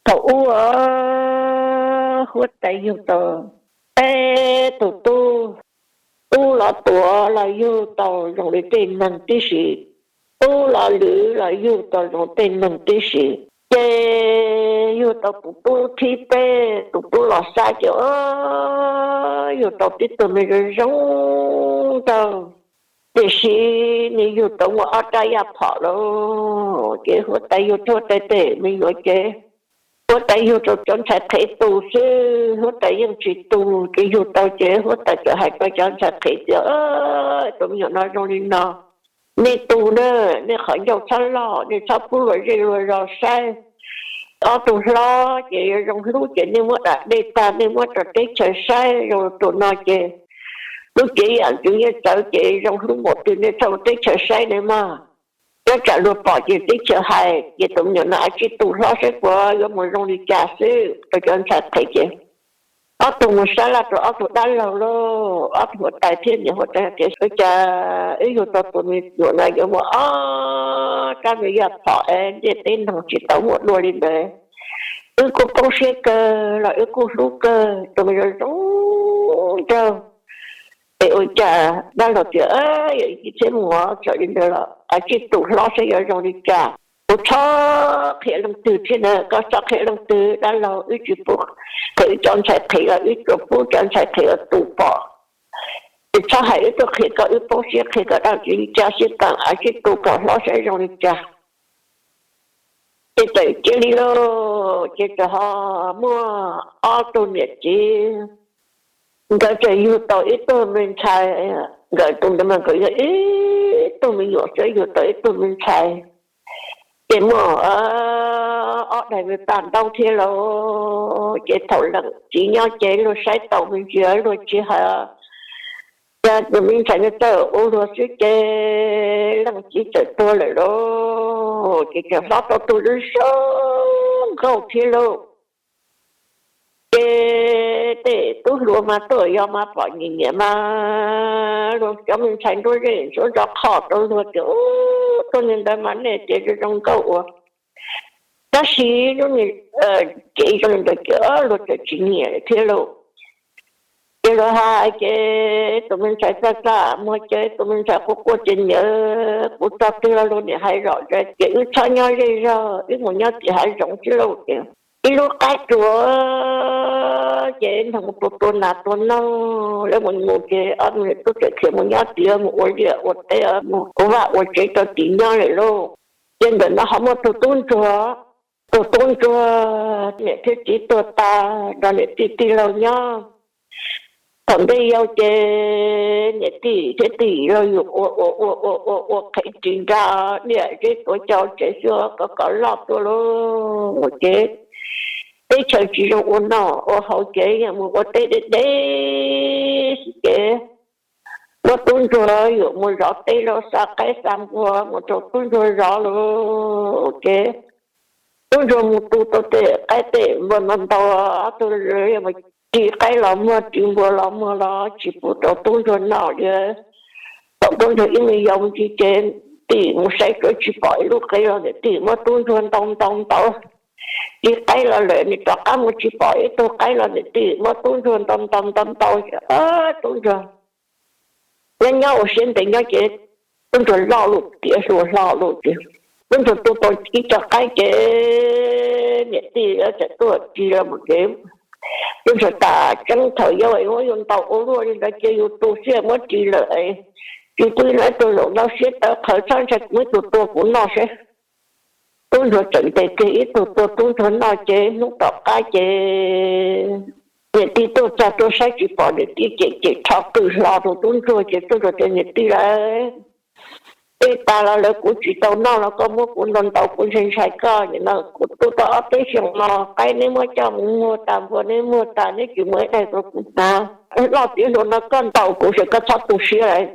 Thaum ub huab tais yug tau peb tus tub, tub los tuav los yug tau zoo li tej neeg tib si, tub los lwm los yug tau zoo tej neeg tib si. Ces yug tau tus tub thib peb, tus tub los xab ces yug tau tib tug me zoo zoo nraug, tiam sis nws yug tau muaj ob rab yaj phom lawm. Ces huab tais yug huab tais tes me nyuam ces huab tais yug rau cov ntxhais qhev tu xwb, huab tais yeej tsis tu. Ces yug tau ces huab tais txawm hais rau cov ntxhais qhev tias, Tus me nyuam no zoo li no, nej tu na, nej qhov ncauj txhob loj, nej txhob pub luag zej luag zos saib. Ob tug hlob ces yuav zoo hlub ces nej muab dam dej tag nej muab rau teb chaws saib, zoo tus no ces lub cev yam tus nyiaj txawv ces zoo hlub npaum twg nej txhob ua teb chaws saib ne mog. Nyob tsam luag pom ces teb chaws hais. Ces tus me nyuam no ua tsij tu hlob saib puas yuav mus zoo li cas xwb rau cov ntxhais qhev ces ob tug mus saib laj rau ob tug dab laug lauj, ob tug huab tais thiab niam huab tais tias, Ua cas wb yug tau tus me nyuam no yuav muaj ob rab me yaj phom es ntiaj teb no tsis tau muaj dua li ntawd. Wb kuj poob siab kawg los wb kuj hlub kawg, tus me zoo zoo nraug. Es ua cas dab laug tias, Yog ib txhia mus txawm li ntawd los ua tsij tu hlob saib yuav zoo li cas. Kuv txhob qhia leej twg thiab na, koj txhob qhia leej twg, dab laug, wb tsis pub qhia wb cov ntxhais qhev los wb tsuas pub cov ntxhais qhev uas tu pom. Ces txhob hais wb tuaj qhia koj, wb poob siab qhia koj dab tsi li cas xwb, ua tsij tu kom hlob saib zoo li cas. Ces txawm cia li lauj, ces txawm ho muaj ob tug niam txiv, nkawd txawm yug tau ib tug me ntxhais, nkawd tus ntawd mas nkawd yog ib tug me nyuam xwb, yug tau ib tug me ntxhais. Ces muaj ob daim me paj ntaub thiab lauj. Ces thaum leej txiv nyob ces luag saib taus me ntsis, luag tsis hais, cas tus me ntxhais no txawj ua luag xwb ces leej txiv txawm tuag lawm lauj. Ces txawm hlob tau tus zoo zoo nkauj thiab lauj. Ces tej tub hluas mas tuaj yos mas pom nyiam nyiam mas luag cov me ntxhais nruab zej ntsuav ntso qhov rau luag tias, Ub, tus niag ntawd mas nej tias zoo zoo nkauj ua. Tab sis lub niag cev zoo li ntawd ces luag txawm tsis nyiam lawm thiab lauj. Ces luag hais ces tus me ntxhais txaj txaj muag ces tus me ntxhais quaj quaj ces, Niam, kuv txog twg los luag niam hais zom zaws ces wb txhob nyob zej zog, wb mus nyob tim hav zoov xwb lauj. Ces ib lub qab tsuas ces nrog mus tua tua nas tua noog, lawv mus mus ces ob tug tub txawm khiav mus nyob tid, mus ua liaj ua teb, mus ua vaj ua tsev rau tim nyob lawm lauj. Ces ntawm no ho muaj tus tub ntsuag, tus tub ntsuag niam thiab txiv tuag tas nrog niam tij tij laug nyob. Thaum ntej yau ces niam tij thiab tij laug yug ua ua ua ua ua ua qhev ris nra, niam zeb tuav cau tsev xwb kom kom loj tuaj lauj. Ces teb chaws tsis zoo ua noj ua haus ces yog mus ua teb deb deb xwb ces muab tub ntsuag yuam mus zov teb lauj, xa qaib xa npua mus rau tub ntsuag zov lauj. Ces tub ntsuag mus tu tau tej qaib tej npua ntau ntau, ob tug ris qaib los muag ris npua los muag los tsis pub rau tub ntsuag noj li. Thaum tub ntsuag ib me yau ntsis ces tij mus saib tsuav tsis pom ib lub qe los niam tij muab tub ntsuag ntaus ntaus ntaus. Ris qaib los lawm nws rov qab mus tsis pom ib tug qaib los niam tij muab tub ntsuag ntaus ntaus ntaus ntaus. Tub ntsuag nyob nyob ua siab ntev nyob ces tub ntsuag loj lawm tiav hluas hlo lawm ces tub ntsuag tu tau ib co qaib ces niam tij txawm tuaj ris los mus ces tub ntsuag tas tseeb thaum yau muab yus ntaus ua luaj li ntawd ces yus tu siab muab ris lawm. Ris twb no ib tug zaum ntau siab tawv qhawv txhob ntshai, muab ib tug tua kuv noj seb. Tub ntsuag txawm ntes kiag ib tug tua tub ntsuag noj ces hnub tom qab ces niam tij tuaj txog tuaj saib tsis pom niam tij ces ces rho qw hlo rau tub ntsuag ces tub ntsuag tias niam tij lawm, tej tas los lawv kuv tsis tau noj los koj muab kuv ntaus ntaus kuv ntshai ntshai koj. Nim no kuv tu tau ob peb xyoos no qaib neb muab coj mus muag tas, npua neb muag tas, neb tsis muab ib daig rau kuv hnav. Loj tiav hluas no koj ntaus kuv ces koj txhob tu siab lawm.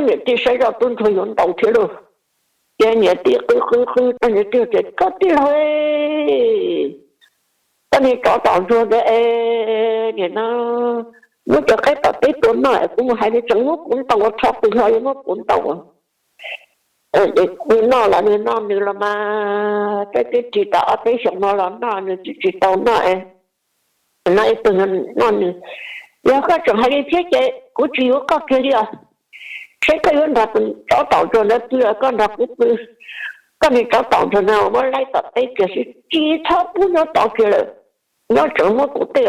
Niam tij saib zoj tub ntsuag yuav ntaus thiab lauj. Ces niam tij qw qw qw rau niam tij tias koj tij laug, koj niag tsov tom ntsuag ntawd es nim no muab cov qaib tom teb tua noj es kuv mus hais nws tseem muab kuv ntaus ua rho pw hlo yuav muab kuv ntaus. Nws noj los nws noj nws los mas, twb ris tau ob peb xyoos no los noj nws twb tsis tau noj. No ib tug noj nws, yog koj tseem hais li thiab ces kuv tsis yuav koj kiag li os. Saib koj yuav nrog tus tsov tom ntsuag ntawd pw los koj nrog kuv pw. Koj niag tsov tom ntsuag no muab laib tom teb kiag xwb, tsis txhob pub nyob tod kiag lawm. Nyob tseem muab kuv tej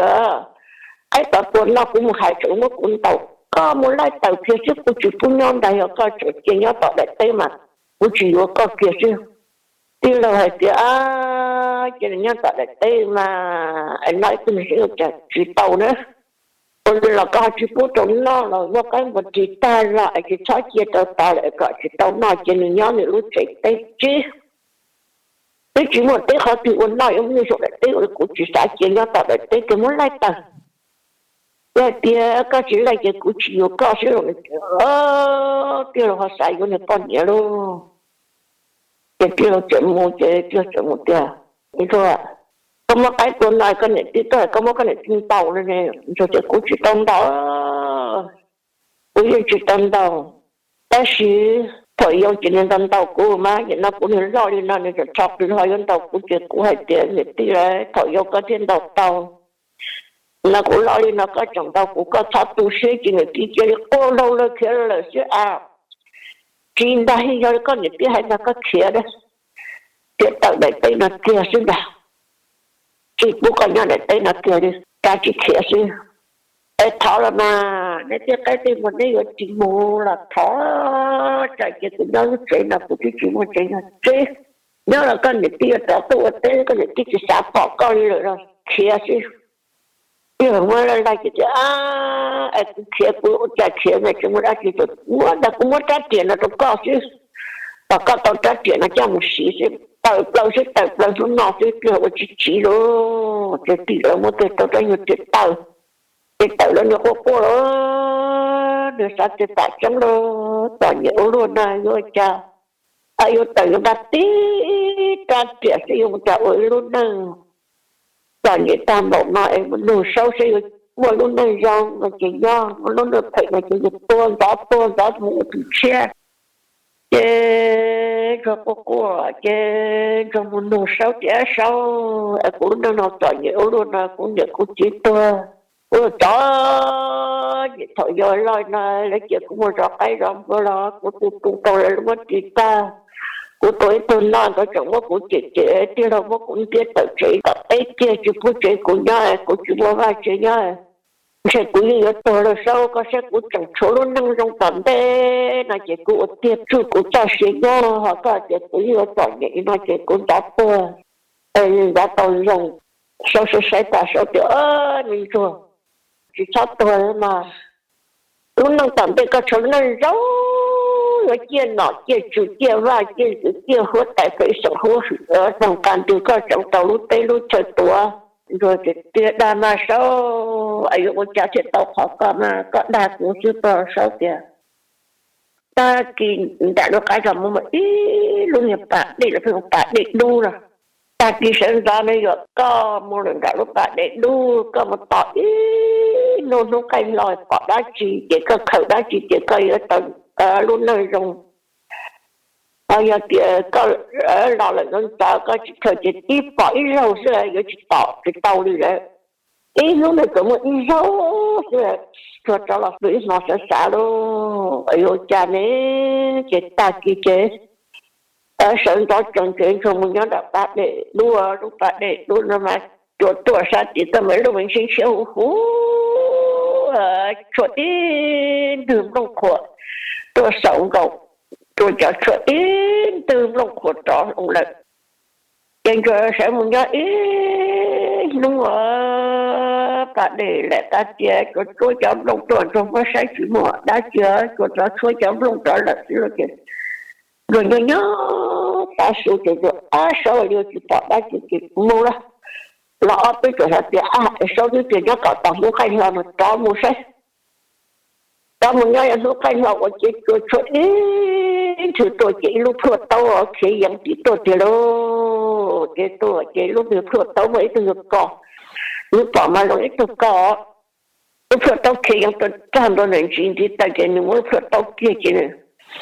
qaib tov tua noj kuv mus hais tseem muab kuv ntaus, koj mus laij taws kiag xwb, kuv tsis pub nyob ntag. Yog koj tseem cia nyob tom daim teb mas kuv tsis yuav koj kiag xwb. Tij laug hais tias, ces nws nyob tom daim teb mas, no ib tug nws seev ua cas tsis tau na. Ua li los koj ho tsis pub rau noj los muab qaib npua ris tag los es tsis txhob cia rau tod lawm kom tsis tau noj, ces nws nyob nws lub tsev teb tsis, twb tsis muaj teb qhov twg ua noj, yuav mus nyob saum daim teb ua li kuv tsis xav cia nyob tom daim teb kiag, muab laij taws. Yog hais tias koj tsis laij ces kuv tsis yuav koj xwb los. Tij laug ho xav yuav nws poj niam lauj. Ces tij laug txawm mus, ces tij laug txawm mus tias, Ntsuag, koj muab qaib tua no koj niam tij tuaj, koj muab koj niam tij ntaus no ne? Ntsuag tias, Kuv tsis tau ntaus, kuv yeej tsis tau ntaus. Tab sis thaum yau ces nws ntaus ntaus kuv mas, nim no kuv niag loj li no nws tseem rho qws ho yuav ntaus kuv, ces kuv hais tias niam tij, thaum yau koj thiaj ntaus tau, no kuv loj li no koj tseem ntaus kuv, koj txhob tu siab. Ces niam tij cia li quaj laug lawg khiav lawm xwb a. Tsis ntag, yog li koj niam tij hais ntag, koj khiav, khiav tawm daim teb no kiag xwb ntag. Tsis pub koj nyob daim teb no kiag li, kav tsij khiav xwb. Es thov los mas, neb tej qaib tej npua neb yuav tsis mus los thov, tsam ces kuv nyob lub tsev no kuv twb tsis muaj tsev nyob tsev. Nyob los koj niam tij yuav rov tuaj ua teb, koj niam tij tsis xav pom koj li lawm los khiav xwb. Tij laug muab laij laij ces tias, Es kuv khiav kuv ua cas khiav na, tsis muaj dab tsi, muab ntag, kuv muab rab riam no rau koj xwb, kom koj tau rab riam no coj mus siv xwb. Tawm plaws xwb, tawm plaws hnub no xwb, tij laug ua tsis tsiv lauj. Ces tij laug muab tij laug rab nyuag riam tawm, ces tawm lawm nws quaj quaj lauj, nws xav tias tam tseeb lauj, txom nyem ua luaj no yuav ua cas, yuav tawm yuav nqa tib rab riam xwb yuav mus ua cas ua ib lub neej txom nyem tag npaum no es mus nug Saub seb yuav muaj lub neej zoo no ces nyob, muaj lub neej phem no ces yus tuag ntxov tuag ntxov mus ua tus tshiab. Ces Ntsuag quaj quaj ces Ntsuag mus nug Saub tias, Saub, es kuv lub neej no txom nyem ua luaj no, kuv niam kuv txiv tuag, kuv txom nyem thaum yau loj no, lawv cia kuv mus zov qaib zov npua los kuv tu tu tau lawv muab ris tag. Kuv tua ib tug noj nkawd tseem muab kuv cem cem, tij laug muab kuv ntiab tawm tsev tom teb kiag tsis pub tsev kuv nyob, kuv tsis muaj vaj tsev nyob. Ntshe kuv yeej yuav tuag lawm Saub, koj saib kuv tseem tshuav lub neej zoo tom ntej no ces kuv ua tiag tsuj kuv txoj sia nyob, ho koj tias kuv yeej yuav txom nyem li no ces kuv ntxov tuag, ntxov tau zoo. Saub saib saib tas Saub tias, Me Ntsuag, tsis txhob tuag mas, lub neej tom ntej koj tshuav lub neej zoo, yuav ciaj nom ciaj tswv ciaj vaj ciaj ntxwv ciaj huab tais feem xeem huab hwm, zoo qab ntws koj tseem tau lub teb lub chaw tuav. Ntsuag tias, Tiag dag mas Saub, es yuav ua cas thiaj tau qhov ko mas koj dag kuv xwb. Saub tias, Tag kis nram lub qab zos muaj ib lub niag pas dej, lawv pheej hu pas dej dub no. Tag kis sawv ntxov no yog koj mus lawm nram lub pas dej dub, koj mus tos ib hnub, hnub qaij hlo pom dab tsi ces koj khaws dab tsi ces koj yuav tau lub neej zoo. Ho yog tias koj los lawm ntxov ntxov koj tsis khaws ces tib pom ib zaug xwb yuav tsis pom tsis tau li lawm. Ib hnub no tsuas muaj ib zaug xwb. Ntsuag rov los pw ib hmo xav xav lauj, yuav ua cas ne? Ces tag kis ces sawv ntxov tsees ces Ntsuag mus nyob nram pas dej dub, lub pas dej dub no mas cua tuaj sab tid tuaj mas ib lub me ntshiab ntshiab huv huv, tshuaj tib ntwg nplooj qhuav tuaj xaus nkaus, cua cov tshuaj tib ntwg nplooj qhuav rov lawm. Ces Ntsuag sawv mus nyob ib hnub, pas dej lam tag tias cua tshuab cov nplooj tuaj, Ntsuag muab saib tsis muaj dab tsi, cua rov tshuab cov nplooj rov lawm xwb lauj. Ces Ntsuag nyob nyob tav su ces Ntsuag, Ab Saub, yuav tsis pom dab tsi ces mus lawm. Los ob peb tug hais tias, Ab Saub, twb tias nyob kom tau hnub qaij hlo no rov mus saib. Rov mus nyob hnub qaij hlo ua ces cua tshuab ib nthwv tuaj ces ib lub plhuaj taub khiav yees tim tuaj tiag lauj. Ces tuaj ces lub niag plhuaj taub muaj ib tug nyuag kos, nws pom mas zoo ib tug kos. Lub plhuaj taub khiav yees tuaj txog ntua ntawm ntsis ntiv taw ces nws muab lub plhuaj taub kiag ces nws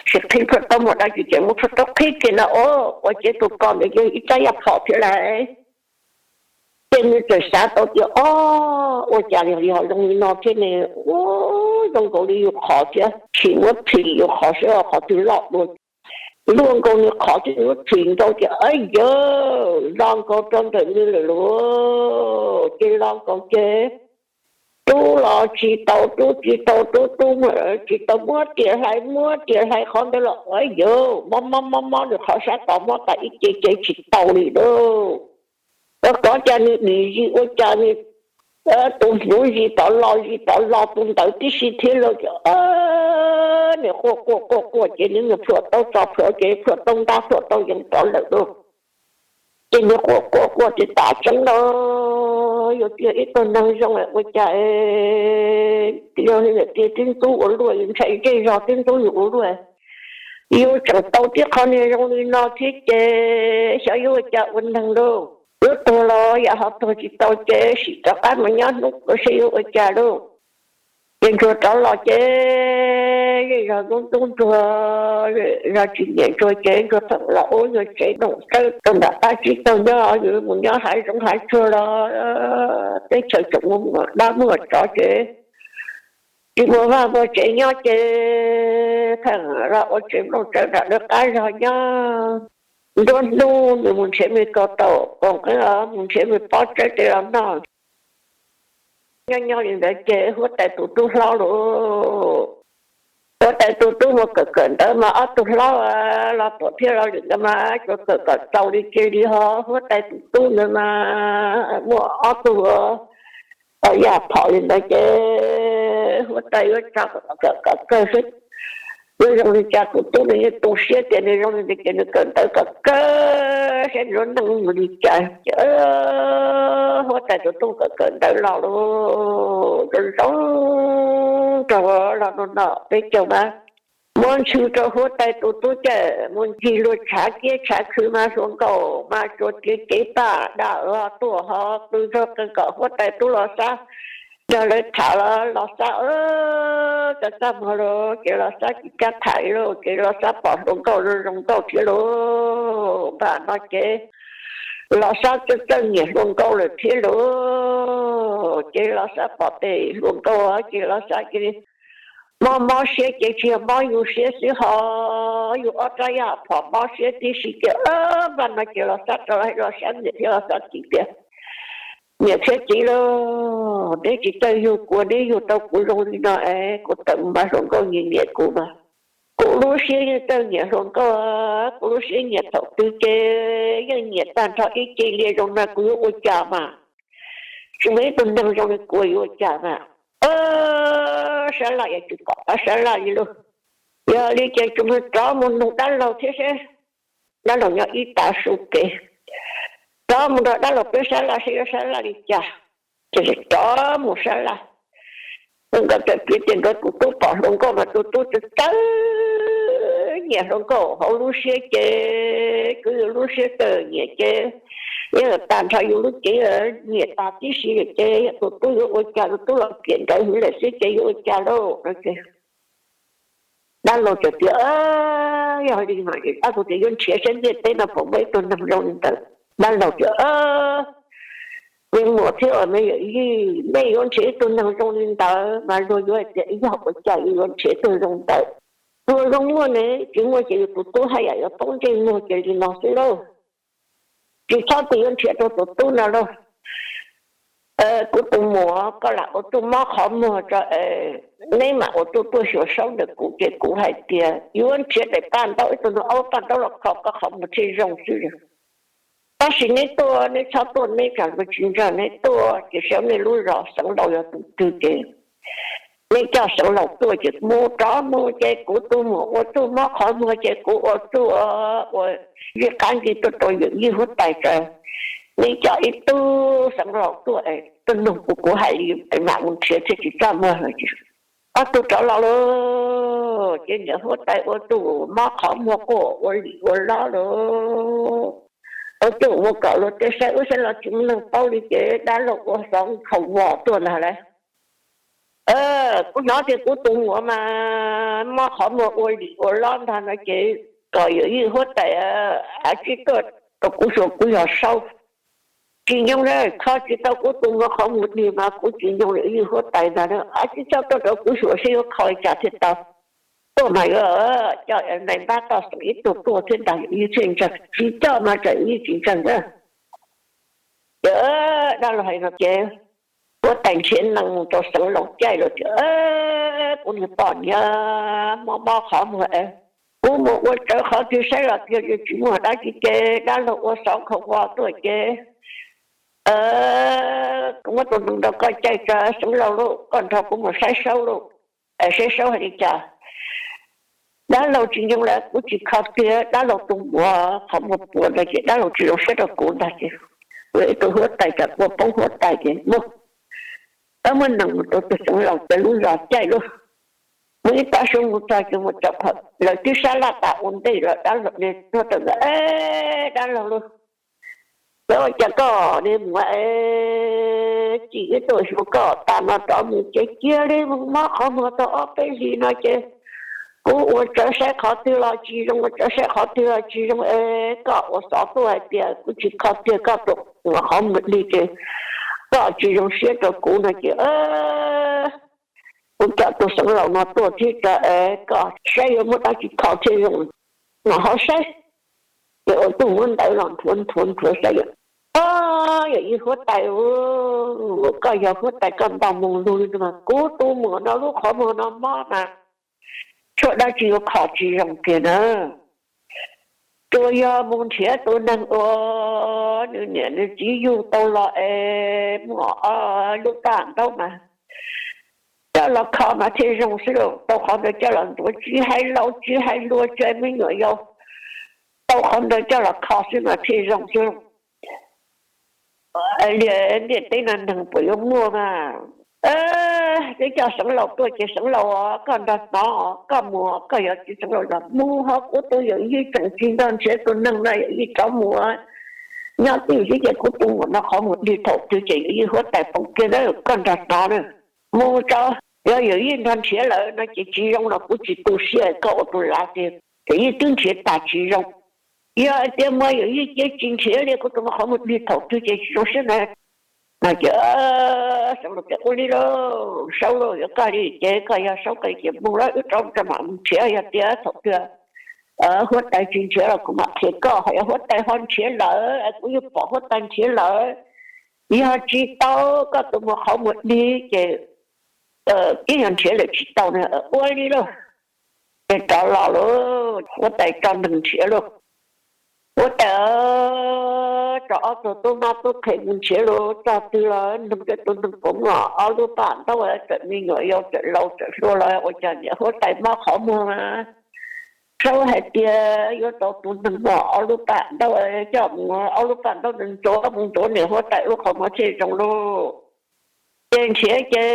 Tsis qhib plhuav taub muag dab tsi ces muab plhuav taub qhib kiag na, o, ua ces tus ko ntawd yog ib rab yaj phom thiab lauj. Ces nws txawm xav tau tias, o, ua cas yog zoo li no thiab ne, ua zoo nkaus li yus qhov thiab, tsis muab phim yus qhov seb qhov twg loj dua. Luaj nkaus nws qhov thiab nws muab phim nkaus ces, a yawg, lo nkaus rau ntawm nws lawm lauj. Ces lo nkaus ces rub los tsis tau rub, tsis tau rub, tub tsis tau, muab riam hlais muab riam hlais qhov ntawd los, a yawg, mob mob mob mob nws qhov sab tod, mob tas ib ce ces tsis tau li lauj. Ua cas nws dim zis ua cas nws tus hnyuv zis tod los zis tod los tus ntawd tib si thiab lauj. Ces nws quaj quaj quaj quaj ces nws plhuav taub tso plhuav ces plhuav taub ntab plhuav taub yees rov lawm lauj. Ces nws quaj quaj quaj ces tas tseeb lauj, yus tias ib tug neeg zoo ua cas yog li tias tib ntxub ua luaj, yus ntshai zej zog tib ntxub yus ua luaj. Yus tseem tau tib qho niag zoo li no thiab ces xyov yuav ua cas ua neeg lauj. Yuav tuag los yam ho tuag tsis tau ces sim rov qab mus nyob hnub puav seb yuav ua cas lauj. Ces ntsuag rov los ces zej zog ntxub ntxub ntsuag, zej zog tsis nyiam ntsuag ces ntsuag pheej los ua ntsuag tsev nplooj tsawb rau nram qab tsib taug nyob, yus mus nyob hav zoov hav tsuag los teb chaws tseem muaj dab muaj tsov ces tsis muaj vaj muaj tsev nyob ces pheej los ua tsev nplooj tsawb nram lawv qab zog nyob. Nruab hnub nws mus nrhiav me kaus taum, koom qeeb mus nrhiav me pob tsawb tej los noj. Nyob nyob li ntawd ces huab tais tus tub hlob lauj, huab tais tus tub mus kawm kawm ntawv mas ob tug hlob Los Tuam thiab Los Lwm ntawd mas tsuas kawm kom txaus li cia li ho huab tais tus tub ntawd mas muaj ob tug yaj phom li ntawd ces huab tais yuav tso kawm kawg xwb. Yuav zoo li cas tus tub nws yeej tu siab tias nws zoo li ntawd ces nws kawm ntawv kom kawg saib nws lub neej mus li cas ces huab tais tus tub kawm kawm ntawv los lauj, zoo zoo rau los no no peb caug mas muab ntxhw rau huab tais tus tub cawm mus ncig luag tshav kiab tshav khw mas hluas nkauj mas tsuas tiav cev paj dam los tuaj ho pw zog qees kom huab tais tub Los Xab nrog lawv tham los Los Xab txaj txaj muag lauj ces Los Xab tsis cab tham li lauj ces Los Xab pom hluas nkauj zoo zoo nkauj thiab lauj. Npam no ces Los Xab txawj txawj nyiam hluas nkauj lawm thiab lauj ces Los Xab pom tes hluas nkauj ces Los Xab cia li mob mob siab ces tsis yog mob yus siab xwb ho yus ob rab yaj phom mob siab tib si ces npam no ces Los Xab rov los hais Los Xab niam thiab Los Xab txiv tias, niam thiab txiv lauj, neb tsis txawj yug kuv, neb yug tau kuv zoo li no es kuv tawm mus mas hluas nkauj nyiam nyiam kuv mas kuv lub siab yeej txawj nyiam hluas nkauj, kuv lub siab nyiam thaum twg ces yeej nyiam tag nrho ib ce li zoo no kuv yuav ua cas mas tsis muaj ib tug neeg zoo li kuv yuav ua cas mas. Sab laj yuav tsum kom sab laj li lauj. Yog li ces tsuas mus rov mus nug dab laug thiab seb, dab laug nyob ib tav su kev, rov mus nrog dab laug peb sab laj seb yuav sab laj li cas. Ces rov mus sab laj, nkawd txawm piav tias nkawd tus tub pom hluas nkauj mas tus tub txawj txawj nyiam hluas nkauj hauv lub siab ces kwv yus lub siab txawj nyiam ces yeej tag nrho yus lub cev nyiam tas tib si lawm ces yog tus tub yuav ua cas tus tub los piam nrawv hwv lawm xwb ces yuav ua cas lauj no ces dab laug txawm tias, yog li mas dab laug tias yuav nrhiav saib ntiaj teb no puas muaj ib tug neeg zoo li ntawd. Dab laug tias, me muam thiab me yawm yij, nej yuav nrhiav ib tug neeg zoo li ntawd mas luag yuav hais tias yog ua cas yuav nrhiav ib tug zoo ntawd. Luag zoo muaj ne, tsis muaj ces yus tus tub haj yam yuav poob ntsej muag ces li no xwb lauj. Tsis txhob tias yuav nrhiav rau tus tub no lauj. Kuv tus muam, koj lam ua txuj mob qhov muag tso, neb mam ua txuj tuaj xyuas saub ntawm kuv ces kuv hais tias yuav nrhiav daim paj ntaub, ib tug ntoo aub paj ntaub los kho koj qhov muag thiaj zoo xwb. Tab sis neb tuaj, neb txhob tuaj neb tsam luag tsis ntseeg, neb tuaj ces saib nej lub zos xeev laus yog tus twg ces neb coj xeev laus tuaj ces mus rov mus ces kuv tus muam ua txuj mob qhov muag ces kuv ua txuj ua zij qab nkig tuaj rau yawm yij huab tais tso. Neb coj ib tug xeev laus tuaj, tuaj nug kuv, kuv hais li mam mus nrhiav thiaj tsis txaj muag. Ob tug rov los lauj, ces niam huab tais ua txuj mob qhov muag quaj ua lim ua lob lauj. Ua txuj ua kom luag tej saib ub saib los tsis muaj neeg paub li ces dab laug ua xov nkhaus vos tuaj ntag lauj. Kuv hnov tias kuv tus muam mas mob qhov muag ua lim ua lob ntag no ces kom yawm yij huab tais av tsib tuaj rau kuv xyuas kuv yog saub. Tsis nyoo, kho tsis tau kuv tus muam qhov muag dig mas kuv tsis nyoo yawm yij huab tais ntag. Av tsib coj tuaj rau kuv xyuas seb yuav kho li cas thiaj tau. Tuaj mas yuav coj nais npab toj xeem ib tug tuaj thiab ntag yawm yij thiaj ntseeg, tsis coj mas tsam yawm yij tsis ntseeg na. Ces dab laug hais no ces huab tais nrhiav nees mus rau Xeev Laus caij lawm tias, kuv niag poj niam mob mob qhov muag es kuv mus ua tsawv qhov twg saib los twb tsis muaj dab tsi ces dab laug ua xov nkauj ua tuaj ces kuv muab tus nees rau koj caij tso Xeev Laus lauj, koj nrog kuv mus saib saub lauj, saib saub hais li cas. Dab laug tsis nyoo lawm, kuv tsis kho tiag, dab laug tus muam qhov muag puas ntag ces dab laug tsis zoo siab rau kuv ntag ces ua ib tug huab tais tsam kua poob huab tais ces muab, muab nees mus rau tus Xeev Laus cov lub zos caij lauj. Muaj ib pab suab mus txog ces mus txog pom lawv twb sab laj tas ua ntej lawm, dab laug ne tuaj tawm ntawd, dab laug lauj, ua cas koj ne mus es tsis ib tuaj xyuas koj tas no rov mus ces cia li mus mob qhov muag tau ob peb hlis no ces kuv ua tsawv saib qhov twg los tsis zoo, ua tsawv saib qhov twg los tsis zoo es koj ua xov tuaj hais tias kuv tsis kho tiag, koj tus muam qhov muag dig ces koj tsis zoo siab rau kuv no ces kuv coj tus Xeev Laus no tuaj thiab tso es koj saib yuav muab dab tsi kho thiaj zoo no ho saib. Ces ua tuaj muab ntawv los nthuav nthuav nthuav saib, yawm yij huab tais, koj yog huab tais koj ntaus moo lug li no mas kuv tus muam no lub qhov muag no mob mas tshuav dab tsi yuav kho tsis zoo kiag na. Tsuas yog mus nrhiav tus neeg uas nws niam nws txiv yug tau los es muaj ob lub paj ntaub mas coj los kho mas thiaj zoo xwb lauj. Tau qhov ntawd coj los ntxuav, tsis hais laus tsis hais hluas tsis hais me nyuam yaus, tau qhov ntawd coj los kho xwb mas thiaj zoo xwb lauj. Li ntiaj teb no neeg puas yuav muaj mas. Twb coj Xeev Laus tuaj ces Xeev Laus koj nrog hnov, koj mus koj yog txiv Xeev Laus los mus ho, kuv tus yawm yij tseem tsis nrog nrhiav tus neeg no, yawm yij rov mus nyob tij xwb ces kuv tus muam no qhov muag dig thaum twg ces yawm yij huab tais poob kiag na, koj nrog hnov na. Mus tso, yog yawm yij nrog nrhiav lawm no ces tsis zoo los kuv tsis tu siab, koj ua tus lav tiag, yawm yij twb nrhiav tas tsis zoo. Yog hais tias muaj yawm yij cia tsis nrhiav li kuv tus muam qhov muag dig thaum twg ces tsis zoo siab na. No ces Xeev Laus tias ua li lauj, saub lauj, yog koj li ces koj yog saub koj li ces mus lauj, wb rov tso mam mus nrhiav, yog tias thaum twg huab tais tsis nrhiav los kuv mam qhia koj, ho yog huab tais ho nrhiav lawm es kuv yeej pom huab tais nrhiav lawm, yog tsis tau koj tus muam qhov muag dig ces twb yog nrhiav lawm tsis tau na. Ua li lauj, ces rov los lauj, huab tais tso neeg nrhiav lauj. Huab tais tso ob tug tub mab tub qhe mus nrhiav lauj, txog twg los nug tej tus neeg puas muaj ob lub paj ntaub, txawm me nyuam yaus txawm laus txawm hluas los ua cas niam huab tais mob qhov muag mas saub hais tias yuav tau tus neeg muaj ob lub paj ntaub, coj mus ob lub paj ntaub ntxuav mus ntxuav niam huab tais lub qhov muag thiaj zoo lauj. Ces nrhiav ces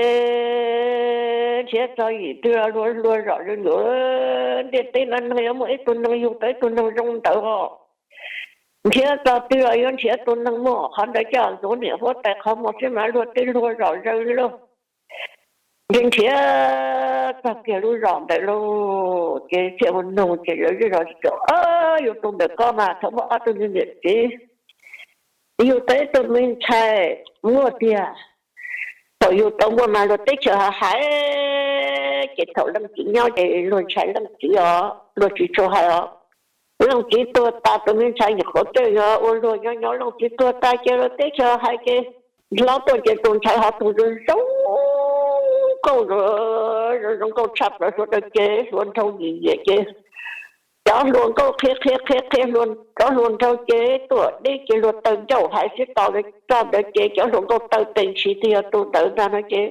nrhiav txog yim twg los luag luag zom zuj zus, ntiaj teb no neeg yuav muaj ib tug neeg yug tau ib tug neeg zoo ntawd os. Nrhiav txog twg los yuav nrhiav tus neeg muaj qhov ntawd coj ntxuav niam huab tais qhov muag xwb mas luag tej luag zom zaws li lauj. Nrhiav nrhiav txog kiag lub zos ntawd lauj, ces thiaj mus nug ces lawv zej zos tias, yus tus ntawm ko mas thaum muaj ob tug me niam txiv, yug tau ib tug me ntxhais muaj tiag. Thaum yug tau muaj mas luag teb chaws hais hais, ces thaum leej txiv nyob ces luag ntshai leej txiv os, luag tsis tshua hais os. Leej txiv tuag tas tus me ntxhais nyuam qhuav tseem yog ua luag nyob nyob, leej txiv tuag tas ces luag teb chaws hais ces hlob tuaj ces tus ntxhais ho tus zoo zoo nkauj, zoo zoo nkauj tshaj plaws, hluas daws ces hluas nraug nyiam nyiam ces cov hluas nkauj qhia qhia qhia qhia, cov hluas nraug ces tuaj deb ces luag taw ncauj hais xwb tau li. Txog ntawd ces cov hluas nkauj taw tes ntshis tias yog tus ntawd ntag no ces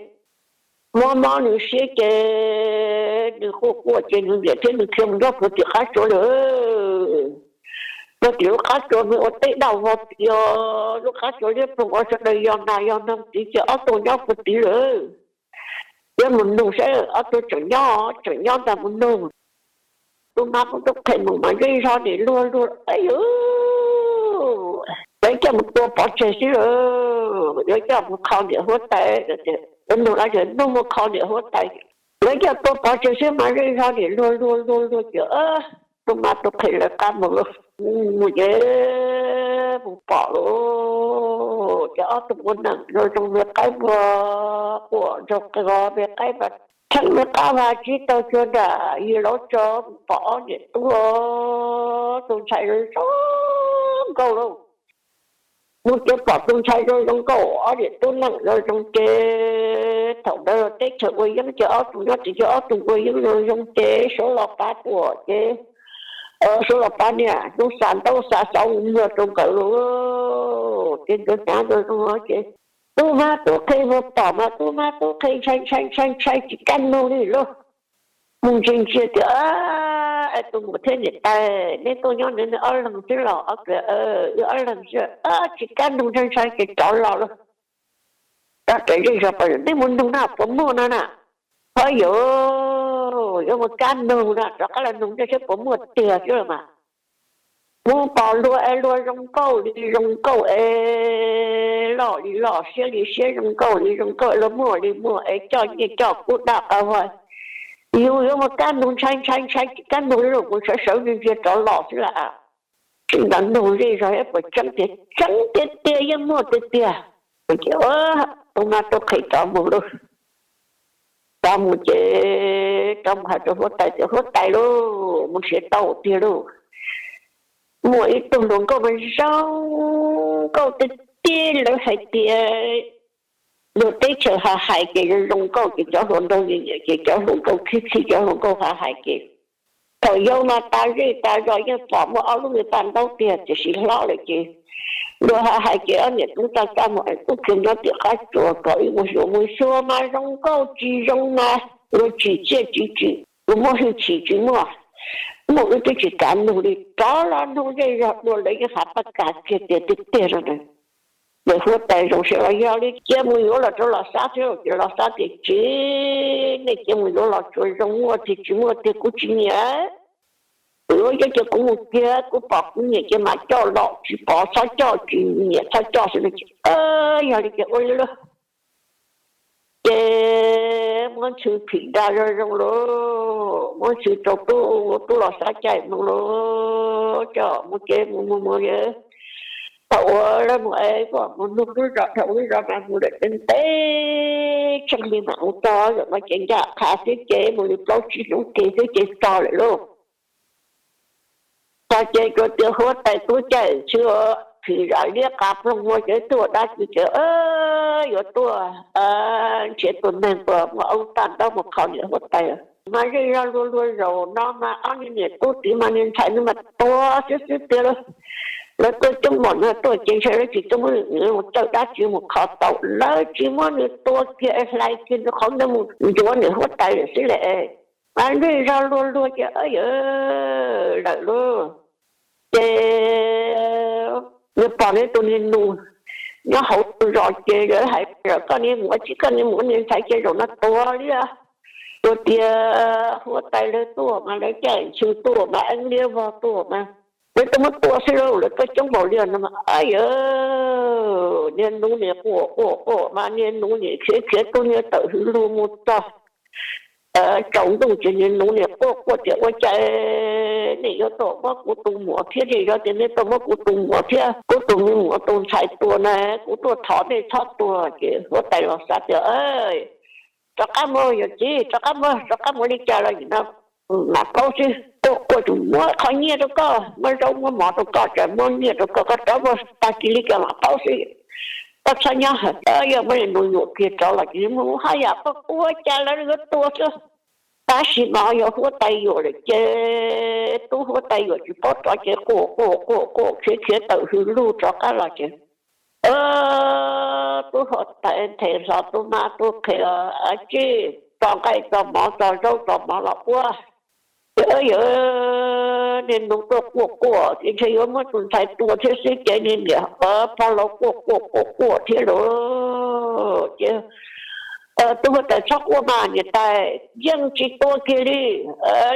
mob mob nws siab ces nws quaj quaj ces nws niam thiab nws khiav mus nyob puag tim qab tsua lawm. Puag tim lub qab tsua nws ua teb daj vog tid, lub qab tsua liab ploog ua sawv daws yog nas yog noog tid ces ob tug nyob puag tid lawm. Yuav mus nug saib ob tug tseem nyob, tseem nyob ntag mus nug. Tub mab tub qhe mus mas zej zog nim luag luag, yus peb coj mus tua pov tseg xwb lawm, yuav coj mus kho niam huab tais tias Tus nug los tseem nug mus kho niam huab tais, lawv coj tuaj pov tseg xwb mas zej zog niam luag luag luag luag ces tus mas tus qhe lawv qab mus lauj. Mus ces mus pom lauj, ces ob tug muaj neeg zoo zoo me qaib muag quam ntsog qos me qaib mas theeb me qab vaj tsib taug cuag nram yig lauv tso, mus pom ob niam tub tus ntxhais zoo zoo nkauj lauj. Mus ces pom tus ntxhais zoo zoo nkauj, ob niam tub neeg zoo zoo ces thaum ntawd teb chaws ua yeeb ces ob tug nyob tim ces ob tug ua yeeb zoo zoo ces suav los pav tuam ces suav los pav niam hnub xa ntaub xa xauv mus muag rau nkawd lauj. Ces nkawd hnyav zoo zoo ces tub mab tub qhe mus pom mas tub mab tub qhe ntshai ntshai ntshai ntshai tsis kam nug li lauj. Mus ntsia ntsia tias, es tus muam thiab niam tais neb tuaj nyob neb ob leeg xwb los? Wb ob leeg xwb. Tsis kam nug, ntshai ntshai ces rov los lauj. Rov rawv zej zog pom, neb mus nug na puas muaj no na. Ho yuav, yuav mus kab nug na, rov qab los nug ntej seb puas muaj tiag xwb los mas. Mus pom luag es luag zoo nkauj li zoo nkauj es loj li loj siab li siab zoo nkauj li zoo nkauj es luag muaj li muaj es coj nyiaj coj kub daj qab vag. Yus yuav mus kab nug ntshai ntshai ntshai tsis kam nug li lauj, mus sawv sawv ntsia ntsia rov los xwb lauj. Tsis ntawd nug zej zog puas tseeb tiag, tseeb tiag tiag yeej muaj tiag tiag. Ces tus mab tus qhe rov mus lauj. Rov mus ces rov mus hais rau huab tais tias huab tais lauj, mus nrhiav tau tiag lauj. Muaj ib tug hluas nkauj mas zoo nkauj tiag tiag, lawv hais tias luag teb chaws ha hais ces zoo zoo nkauj ces cov hluas nraug nyiam nyiam ces cov hluas nkauj khib khib cov hluas nkauj ha hais ces thaum yau mas tas zej tas zos yeej pom muaj ob lub me paj ntaub tiag tiam sis hlob lawm ces luag ha hais ces ob niam tub txaj txaj muag es tub kiag nyob tim qab tsuas kom wb mus xyuas, mus xyuas mas zoo nkauj tsis zoo mas luag tsim txiaj tsis tsim, luag muaj hwj chim tsis muaj, muaj wb twb tsis kam nug li. Rov los nug zej zog dua lawv yeej hais paj kas kiag tiag tiag tiag no na. Ces huab tais zoo siab los yog li cia mus yuav los rau Los Xab thiab lauj. Ces Los Xab tias tsis, nej cia mus yuav los tsuas zoo, muaj tiag tsis muaj tiag kuv tsis nyiam. Kuv yuav coj ces kuv mus kiag, kuv pom kuv nyiam ces mam coj los, tsis pom txhob coj, tsis nyiam txhob coj xwb no ces yog li ces ua li lauj. Ces muab ntxhw phim nra zoo zoo lauj, muab ntxhw rau tub, tub Los Xab caij mus lauj, coj mus ces mus mus mus thaum uas lawv mus es kuj mus nug lub zos, thaum lub zos mas mus lawm ntev tseeb li mas mus txog zaum no ces ncaj qha xwb ces mus li plaub tsib hnub ke xwb ces txog lawm lauj. Txog ces tsuas tias huab tais tub caij ntxhw phim zam liab qas ploog ua ces tuaj dab tsi ces yuav tuaj nrhiav tus neeg uas muaj ob lub paj ntaub mus kho niam huab tais. Mas zej zog luag luag zaum no mas ob niag niam tub tid mas niag ntxhais no mas tuag xwb xwb tiag lauj. Lawv tuaj coob npaum no tuaj ces ntshai lawv tsis tuaj muab nws mus txawj dab tsi mus kho tau, lawv tsis muab nws tua kiag es hlais kiag nws qhov ntawd mus ncuav niam huab tais lawm xwb lawm. Mas zej zog luag luag ces yawg lawm lauj. Ces nws pom nws tus niag nus nyob hauv tus zos ces lawv hais tias koj niag muam, tsis koj niag muam niag ntxhais ces zaum no tuag li. Tsuas tias huab tais lawv tuaj mas lawv caij ntxhw tuaj mas eeb liab vog tuaj mas lawv tuaj muab tua xwb lauj, lawv tuaj coob npaum li no mas yawg niag nus nim quaj quaj quaj mas niag nus nim khiav khiav tub niag tawm hwv lug mus txog tsaus ntuj ces niag nus nim quaj quaj tias ua cas nej yuav tuaj muab kuv tus muam thiab, nej yuav tias nej tuaj muab kuv tus muam thiab kuv tus me muam tus ntxhais tua na, kuv tuaj thov nej txhob tua. Ces huab tais los xav tias rov qab mus, yawm txiv, rov qab mus, rov qab mus li cas los nim no mam paub xwb. Tuaj quaj tseem muab qhov nyiaj rau koj, muab zaub muab mov rau koj, tseem muab nyiaj rau koj, koj rov mus tag kis li cas mam paub xwb. Koj txhob nyob hawm, yog muab niag nus yuam kiag rov los ces mus haj yam quaj quaj cas lawv yuav tua xwb. Tab sis mas yog huab tais yuam lawm ces tub huab tais yuam tsis paub rov ces quaj quaj quaj quaj khiav khiav tawm hwv lug rov qab los ces tub huab tais nthe hlo tub mab tub qhe, tsij txo nqaij txo mov txo zaub txo mov los ua. Ces yawg niag nus tuaj quaj quaj ces ntshe yuav muab tus ntxhais tua thiab xwb ces niag niam pog laus quaj quaj quaj quaj thiab lauj. Ces tub huab tais txhob quaj mas niam tais, yeej tsis tua kiag li,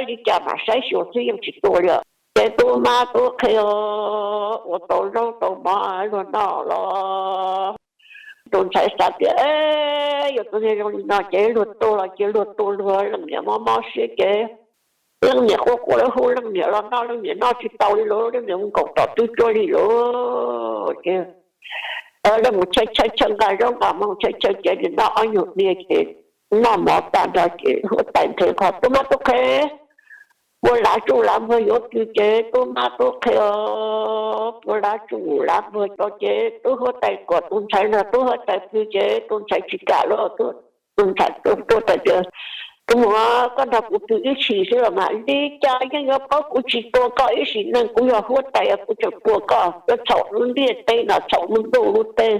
li cas mam saib xyuas xwb yeej tsis tua li. Ces tub mab tub qhe ua tau zaub tau mov luag noj los Tus ntxhais xav tias, Yog tus niag zoo li no ces luag tua los cia luag tua, luag leej niam mob mob siab ces leej niam quaj quaj hu leej niam los noj, leej niam noj tsis tau li lauj, leej niam mus nkaum tom twb tuag li lauj. Ces leej mus chaw chaw chaw nqa zaub nqa mov chaw chaw ces nws noj ob nyuag diav ces noj mov tag nrho ces huab tais nthe qhov tub mab tub qhe puas lav tsuj lav npuag yuav pw ces tub mab tub qhe puas lav tsuj lav npuag cov ces tub huab tais kom tus ntxhais nrog tub huab tais pw ces tus ntxhais tsis kam lauj. Tus ntxhais tuaj tias, Tus muam, koj nrog kuv pw ib sim xwb los mas, li cas yeej yuav paub kuv tsis tua koj ib sim neej, kuv yog huab tais kuv tseem tua koj, koj txhaum lub ntiaj teb no, txhaum lub ntuj lub teb,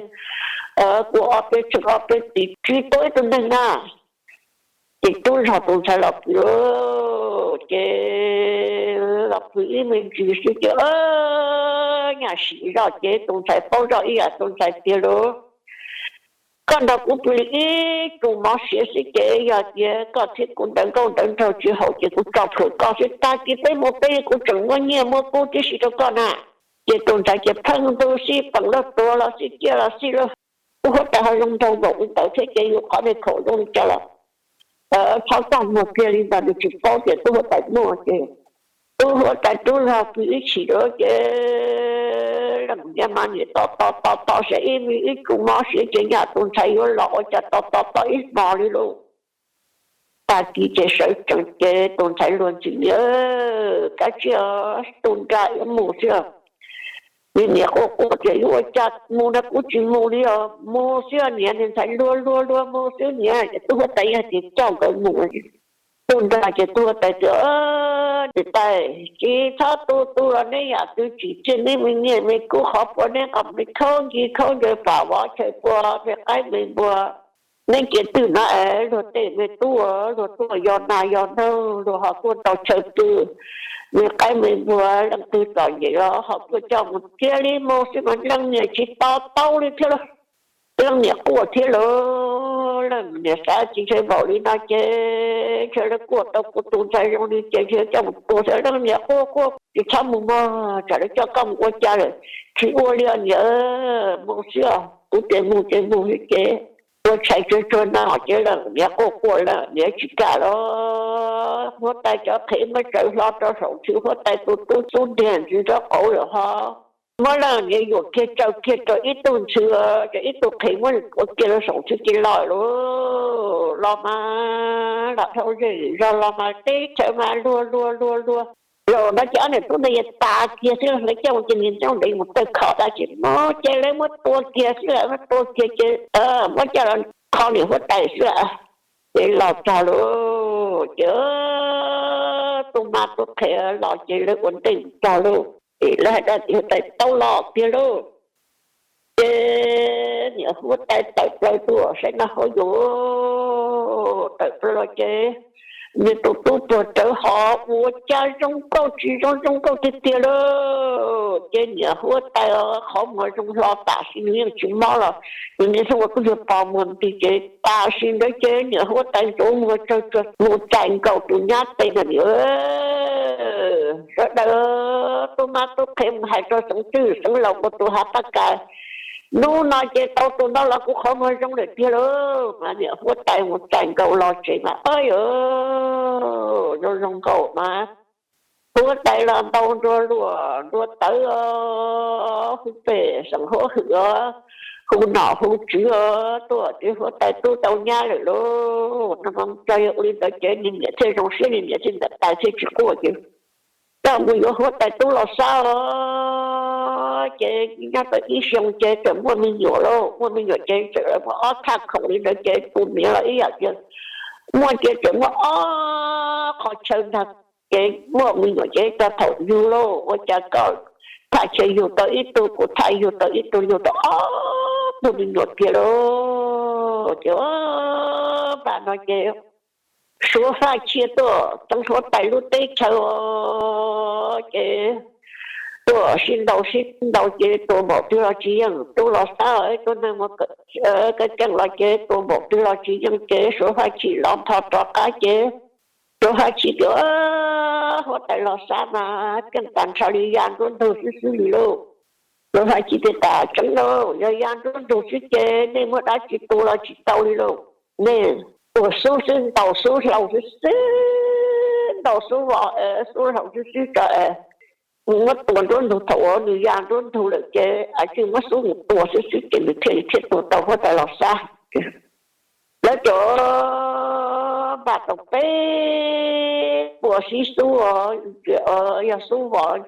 kuv ob peb txheej ob peb txiv tsis tua ib tug neeg na. Ces tub nrog tus ntxhais los pw, ces los pw ib me ntsis xwb ces nyaj sim zoj ces tus ntxhais paub zoj ib yam tus ntxhais tiag lauj. Koj nrog kuv pw li ib tug mov siav xwb ces yog tias koj thiab kuv ntawv nkauj ntawv nraug tsis haum ces kuv tso plhuav koj xwb, tag kis peb mus peb kuv tseem muab nyiaj muab kub tib si rau koj na. Ces tus ntxhais ces pheej ntug xij peem laj tuav los xij ciaj los xij laj. Tub huab tais ho zoo nraug npaum li ntawd thiab ces yus qhov niag khaum zoo li cas los txhob txaj muag kiag li ntawd, nws tsis paub tias tub huab tais muaj ces tub huab tais tub nrog pw ib chim lawm ces leej niam mas niam tos tos tos tos saib ib me ib tug mov siav ces nyaj tus ntxhais yuav los ua cas tos tos tos ib hmos li lauj. Tag kis ces sawv tsees ces tus ntxhais luag ntxhi, Niam, kav tsij, tu nra yuav mus xwb. Niam quaj quaj tias, Yuav ua cas mus na, kuv tsis mus li os, mus xwb niam. Niag ntxhais luag luag luag mus xwb niam. Ces tub huab tais yog tias coj nkawd mus, tu nra ces tub huab tais tias, Niam tais, tsis txhob tu tu los neb yam twg tsim txiaj neb me nyiaj me kub, qhov puas neb nqa me khaub nci khaub ncaws pam vov chaw pua me qaib me npua, neb cia twj no es luag tej me tub luag tuaj yos nas yos noog, luag ho tuaj ntaus chaw pw, me qaib me npua leej twg txom nyem los ho tuaj coj mus. Cia li mus xwb mas leej niam tsis to taub li thiab lauj. Leej niam quaj thiab lauj, leej niam xav tsis ntshe npaum li no ces ntshe lawv kuaj tau kuv tus ntxhais zoo li ces ntshe coj mus tua xwb. Leej niam quaj quaj, Tsis txhob mus mog, tsam lawv coj koj mus ua cas lawm. Tsis ua li os niam, mus xwb os, kuv tias mus ces mus xwb ces ua tshais tsuag tsuag no ces leej niam quaj quaj, leej niam tsis kam los. Huab tais cov qhev muab tsaws hlo rau saum ntxhw, huab tais tus tub xub ntiag ntxhw nraub qaum lawm ho muab leej niam yuam kiag tsaws kiag rau ib tug ntxhw, ces ib tug qhev muab nws tuav kiag rau saum ntxhw ces los lauj. Los mas los dhau zej zog los mas teb chaws mas luag luag luag luag. Zaum no ces ob niam tub ntawd yuav tas kiag xwb, lawv coj mus ces niag ntxoov ntev mus tawg khom dab tsi no ces lawv muab tua kiag xwb, muab tua kiag ces muab coj los kho niam huab tais xwb. Ces los txog lauj, ces tub mab tub qhe los ces lawv ua ntej mus txog lauj. Ces lawv hais tias huab tais tau los tiag lauj. Ces niam huab tais tawm plaws tuaj saib noj haub yuav, tawm plaws los ces nws tus tub tuag rawv hov ua cas zoo nkauj tsis zoo zoo nkauj tiag tiag lauj. Ces niam huab tais qhov muag zoo hlo tam sim nws yeej tsis mob los nws niag xub ua tub niag pos muag nti ces tam sim ntawd ces niam huab tais ntxuav muag tsawg tsuag mus txais nkaus tus nyab tes no niam. Sawv daws, tub mab tub qhe mus hais rau xeev twg xeev laus ua tus hav paj kas, hnub no ces tau tus no los kuv qhov muag zoo lawm tiag lauj. Mas niam huab tais mus txais nkaus los tsev mas, Ab yawm, zoo zoo nkaus mas. Huab tais los ntau nrua luam nrua tawv, hu pem xeem huab hwm, hu nom hu tswv tuaj ces huab tais tub tau nyab lawm lauj. No mas txog yog ua li ntawd ces niag niam thiaj zoo siab, niag niam thiaj ntawm tais thiaj tsis quaj ces coj mus yuav huab tais tub los xab os. Ces nyob tau ib xyoo ces txawm muaj me nyuam lauj, muaj me nyuam ces txawm muaj ob thaj khoom li ntawd ces tus niam los ib yam tias muaj ces txawm muaj ob qho chaw ntag. Ces muaj me nyuam ces txog thaum yug lauj, ua cas koj thaj chaw yug tau ib tug, kuv thaj yug tau ib tug, yug tau ob tug me nyuam kiag lauj. Ces pam no ces Suav Faj Chij tuaj teev huab tais lub teb chaws ces tuaj sib ntaus sib ntaus ces tua npaum twg los tsis yeej, tub los xab, tub neeg mus kev keej los ces tua npaum twg los tsis yeej ces Suav Faj Chij los nthos rov qab ces Suav Faj Chij tias huab tais los xab mas keej tas nrho li ya nruab ntug xwb xwb li lauj. Lawv hais tias, Tsis tas tseeb lauj, yog ya nruab ntug xwb ces nej muab dab tsi tua los tsis tau li lauj. Nej tua xub xwb, ntaus xub hlau xwb xwb, ntaus xub vos xub hlau xwb xwb tso es, muab tua nruab ntug, thaum uas nws ya nruab ntug lawm ces a tsis muab xub mus tua xwb xwb ces nws thiaj li thiaj tua tau huab tais Los Xab. Lawv cov npaj tau peb puas xib xub, yog xub vos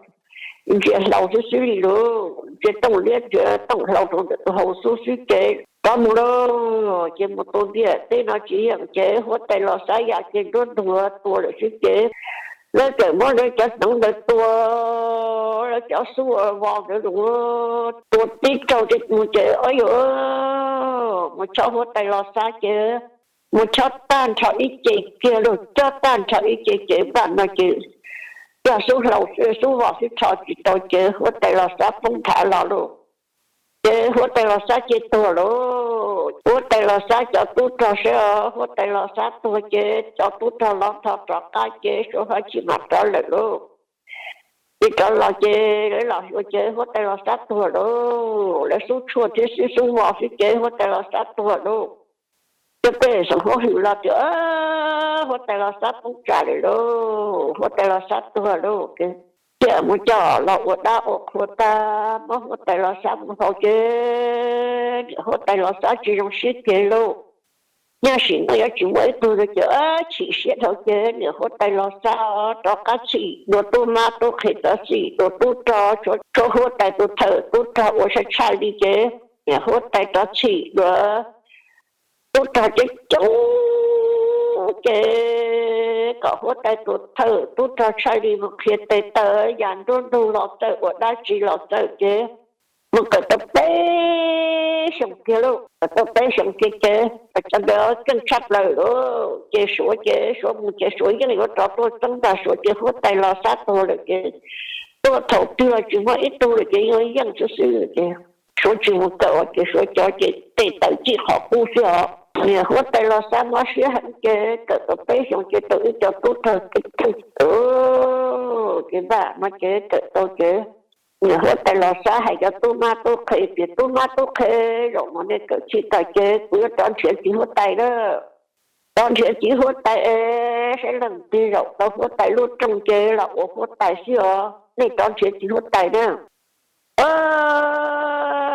ntsia hlau xwb xwb li lauj, ntsia tooj liab ntsia tooj hlau rau ntawm tus hau xub xwb ces rov mus lauj. Ces mus tua ntiaj teb no tsis yeej ces huab tais Los Xab ya ces nruab ntug tua lawm xwb ces lawv txawm muab lawv cov hneev ntawd tua, lawv cov xub vos ntawd los tua tib tsaug ces mus ces, o yog mus chob huab tais Los Xab ces mus chob tag nrho ib ce kiag lauj, chob tag nrho ib ce ces npaj no ces cov xub hlau xwb xub vos xwb rho tsis tau ces huab tais Los Xab poob nthav los lauj. Ces huab tais Los Xab ces tuag lauj. Huab tais Los Xab cov tub rog saib os, huab tais Los Xab tuag ces cov tub rog los nthos rov qab ces Suav Fab Chij mam rov lawm lauj. Ces rov los ces lawv los xyuas ces huab tais Los Xab tuag lauj, lawv xub tshuaj thiab xwb xub vos xwb ces huab tais Los Xab tuag lauj. Ces pej xeem Huab Hwm los tias, Huab tais Los Xab poob tsam lawm lauj, huab tais Los Xab tuag lauj. Thiaj mus coj los ua dab ua qhua tag, muab huab tais Los Xab mus faus ces niam huab tais Los Xab tsis zoo siab kiag lauj. Nyob sim no yuav tsis muaj ib tug no ces chim siab dhau ces niam huab tais Los Xab rov qab txhim dua tub mab tub qhe, rov txhim dua tub rog, tshuav huab tais tus thawj tub rog ua tshaj tshaj li ces niam huab tais rov txhim dua tub rog coob coob ces kom huab tais tus thawj tub rog tshaj li mus qhia tes taw, ya nruab ntug los txawm, ua dab tsi los txawm ces mus kawm tau peb xyoos kiag lauj, kawm tau peb xyoos kiag ces cov ntawd keej tshaj plaws lauj. Ces Suav ces Suav mus ces Suav yeej yuav rov tuaj txeeb ntag, Suav ces huab tais Los Xab tuag lawm ces tuaj thaum twg los tsis muaj ib tug lawm ces yuav yeej xwb xwb ces Suav tsis mus kawm ces Suav cov ces tes taw txij qhov qub xwb os. Niam huab tais Los Xab mob siab heev ces kawm tau peb xyoos ces tau ib co tub rog keej keej ces npaj no ces kawm tau ces niam huab tais Los Xab hais cov tub mab tub qhe tias, Tub mab tub qhe, zaum no nej kawm txhij tag ces kuv yuav rov nrhiav txiv huab tais na. Rov nrhiav txiv huab tais es saib leej twg zaum tau huab tais lub rooj ces los ua huab tais xwb os, nej rov nrhiav txiv huab tais na.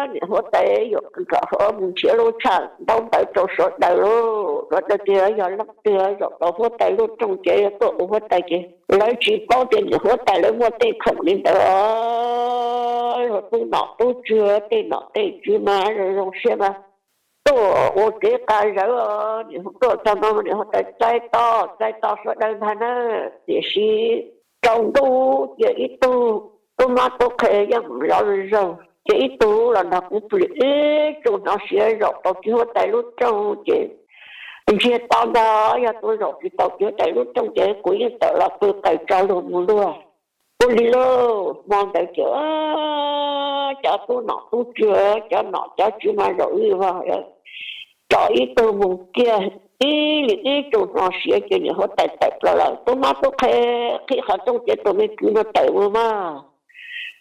Niam huab tais yuam kev kom Suav mus nrhiav lub tshaj ntaub ntawv rau sawv daws lauj, sawv daws tias yog leej twg zaum tau huab tais lub rooj ces tuaj ua huab tais ces lawv tsis paub tias niam huab tais lawv muaj tej khoom li ntawd, luag tub nom tub tswv tej nom tej tswv mas zoo zoo siab mas tuaj ua kev qas zawv os. Niam tuaj txog no niam huab tais txaib toj txaib toj sawv daws ntag na, tiam sis tsaus ntuj cia ib tug tub mab tub qhe yeej zov zaug ces ib tug los nrog kuv pw ib tsoom hnov siav zaum tau txiv huab tais lub rooj ces ntsiag to ntag, yog tus zaum tsis tau txiv huab tais lub rooj ces kuv yeej tawm los pw qaws tso luag mus luag. Ua li lauj, hmo ntawd ces cov tub nom tub tswv, cov nom cov tswv mas zaum ib vog, tso ib tug mus kiag, ib li ib tsoom hnov siav ces niam huab tais tawm plaws lawm. Tub mab tub qhe qhib qhov rooj ces tus me kwv no tawm mus mas,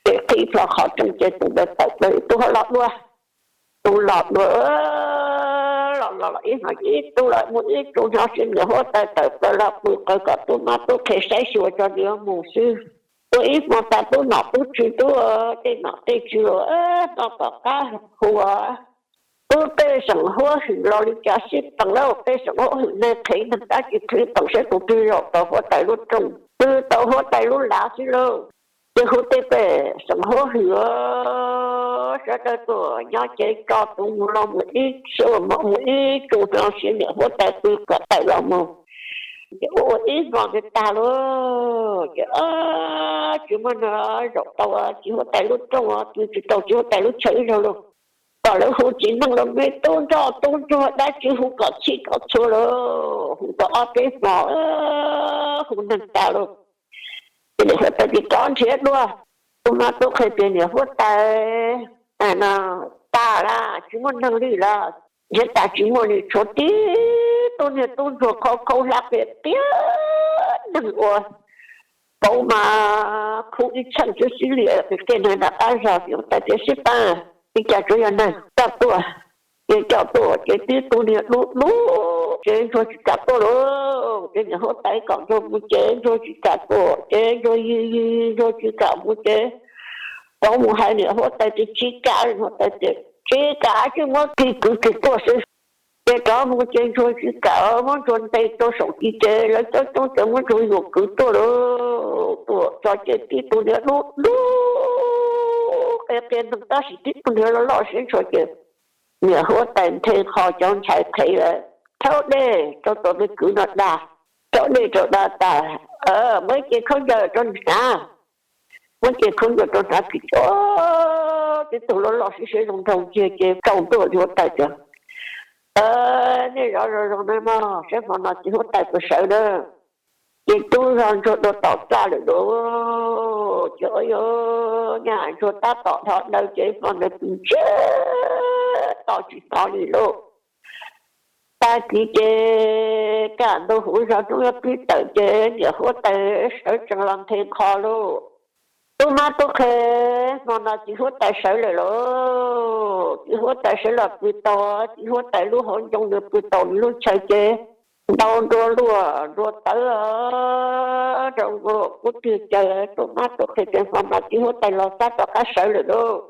ces qhib plho qhov rooj ces tus ntawd tawm plaws, ib tug ho los dua, tus los dua los los los ib hmo ces ib tug los mus, ib tsoom hnov siav niam huab tais tawm plaws los pw qaws kom tub mab tub qhe saib xyuas tso nws yuav mus xwb. Ua ib hmo tas tub nom tub tswv, tub tej nom tej tswv los noj tom qab hu ua, Tub pej xeem Huab Hwm los li cas xij peem lauj, pej xeem Huab Hwm neeg qhev neeg dab tsi qhib peem saib tus twg zaum tau huab tais lub rooj, twb tau huab tais lub lav xwb lauj. Ces hu tej pej xeem Huab Hwm sawv daws tuaj nyob ces tso tus mus los mus ib xub mus ib tsoom hnov siav niam huab tais pw kom tawm los mus. Ces ua ua ib hmo ntawd tag lauj ces tsis muaj neeg zaum tau txiv huab tais lub rooj, twb tsis tau txiv huab tais lub chaw ib zaug lauj. Kom lawv hu txiv neej los me tub nroj tub ntsuag dab tsi hu kom txhij kom txhua lauj, hu tau ob peb hmo hu neeg tas lauj. Ces niam huab tais tias rov nrhiav dua, tub mab tub qhe tias niam huab tais, tag lawm, tsis muaj neeg li lawm, nrhiav tas tsis muaj li, tshuav tib tug niag tub ntsuag khaub khaub hlab qia tiag, neeg ua tau mas khu ib txheej xwb xib li qis qe neeg nram qab zog. Ces huab tais tias, Sib pab, ua cas tsuas yog neeg coj tuaj? Ces coj tuaj ces tib tug niag dub dub ces ntsuag tsis kam tuaj lauj. Ces niam huab tais kom ntsuag mus ces ntsuag tsis kam tuaj, ces ntsuag yig yig ntsuag tsis kam mus ces rov mus hais niam huab tais tias, Tsis kam. Huab tais tias, Tsis kam, tsis muab khi kwv tsis tuaj xwb. Ces rov mus ces ntsuag tsis kam, muab ntsuag ntes rau saum ci ces lawv coob coob ces muab ntsuag yuam kwv tuaj lauj. Tuaj txog ces tib tug niag dub dub qia qia neeg tab sis tib tug niag loj loj siab ntshua ces niam huab tais nthe qho cov ntxhais qhev thaub dej rau tom me kwv no da, thaub dej rau da tas, muab ib ce khaub ncaws rau nws hnav. Muab ce khaub ncaws rau hnav kiag, tib tug loj loj siab siab zoo nraug kiag ces tsaus ntuj, huab tais tias, Nej zov zoo zoo nawb mog, saib hmo no txiv huab tais puas sawv na. Ces tub zog ntsuag dua tom txaj lawm lauj. Ces ntsuag tab tom dhos daws ces hmo ntawd pw ntsiag to tsis hnov li lauj. Tag kis ces kaj ntug huv zog hnub yuav pib tawm ces niam huab tais sawv tsees los nthe qho lauj. Tub mab tub qhe, hmo no txiv huab tais sawv lawm lauj. Txiv huab tais sawv los pw tau, txiv huab tais lub hauv ncoo nws pw tau nws lub chaw ces ntau nrua luam nrua tawv rau nkaus kub twg caw. Tub mab tub qhe ces hmo no txiv huab tais los xab rov qab sawv lawm lauj.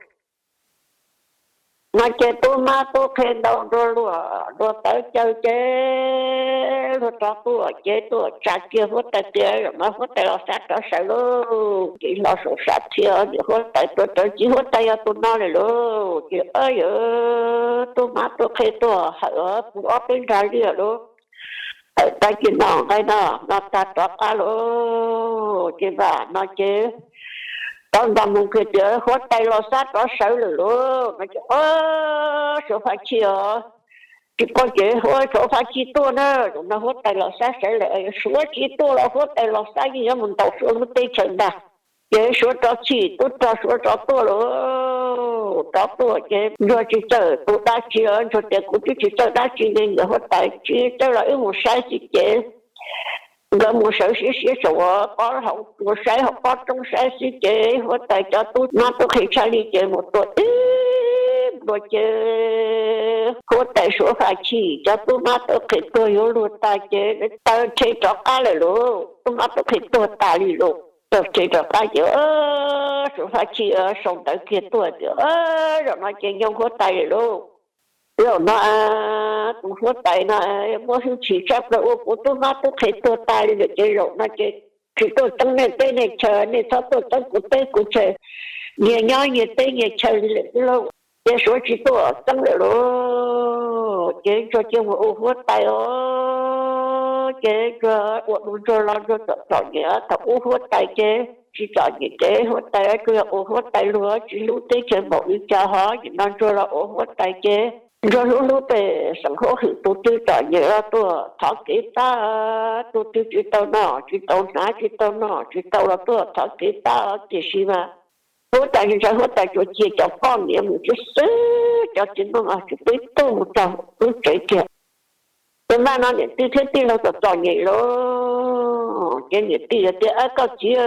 No ces tub mab tub qhe ntau nrua luam nrua tawv caw ces luag rov tuaj ces tuaj tsa kiag huab tais tias, Zaum no huab tais los xab rov sawv lauj. Ces hlo saum sam thiab niam huab tais tuaj rawv txiv huab tais yog tus no lawm lauj. Ces yawg tub mab tub qhe tuaj hawm pw ob peb nra liaj lauj. Hawm tag kis no nqaij no no tag rov qab lauj. Ces npaj no ces rov nta mus kiag tias, Huab tais los xab rov sawv lawm lauj. No ces, Suav Faj Chij os, tsis paub ces hu Suav Faj Chij tuaj na. Zaum no huab tais los xab sawv lawm, Suav tsis tuaj los huab tais los xab yeej yuav mus ntaus Suav lub teb chaws ntag. Ces Suav rov chim tub rog Suav rov tuaj lauj. Rov tuaj ces ntsuag tsis txawj tus dab tsi, ntsuag tias, Kuv twb tsis txawj dab tsi ne, niam huab tais, tsis txawj los wb mus saib xwb. Ces nkawd mus sawv siab siab saum pob hauv ua saib hauv pob roob saib xwb ces huab tais cov tub mab tub qhe tshaj li ces mus tua ib nplua ces huab tais Suav Faj Chij cov tub mab tub qhe tuag yuav luag tag ces taw rhe rov qab lawm lauj. Tub mab tub qhe tuag tas li lauj. Taw rhe rov qab ces Suav Faj Chij sau ntawv kiag tuaj tias, Zaum no ces nyoo huab tais lawm lauj. Zaum no tus huab tais no muaj hwj chim tshaj plaws ua kuv tub mab tub qhe tuag tas li lawm ces zaum no ces tsis tuaj txeeb nej teb nej chaw, nej txhob tuaj txeeb kuv teb kuv chaw, nyias nyob nyias teb nyias chaw li lawm xwb lauj. Ces Suav tsis tuaj txeeb lawm lauj. Ces ntsuag cia mus ua huab tais os. Ces ntsuag ua dua ntsuag los ntsuag txom txom nyem, thaum ub huab tais ces tsis txom nyem ces huab tais tsuas yog ua huab tais luag tsis hlub teb chaws npaum li cas ho nim no ntsuag los ua huab tais ces ntsuag hlub hlub pem xeem huab hwm tus twg txom nyem los tuaj thov kev pab, tus twg tsis tau noj tsis tau hnav tsis tau noj tsis tau los tuaj thov kev pab. Tiam sis mas huab tais ntshai huab tais tsuas cia cov poj niam mus tib xwb, cov txiv neej tsis pub tuaj mus txog lub tsev kiag. Ces npaj no niam tij thiab tij laug txom txom nyem lauj. Ces niam tij tias, Ab koj txiv,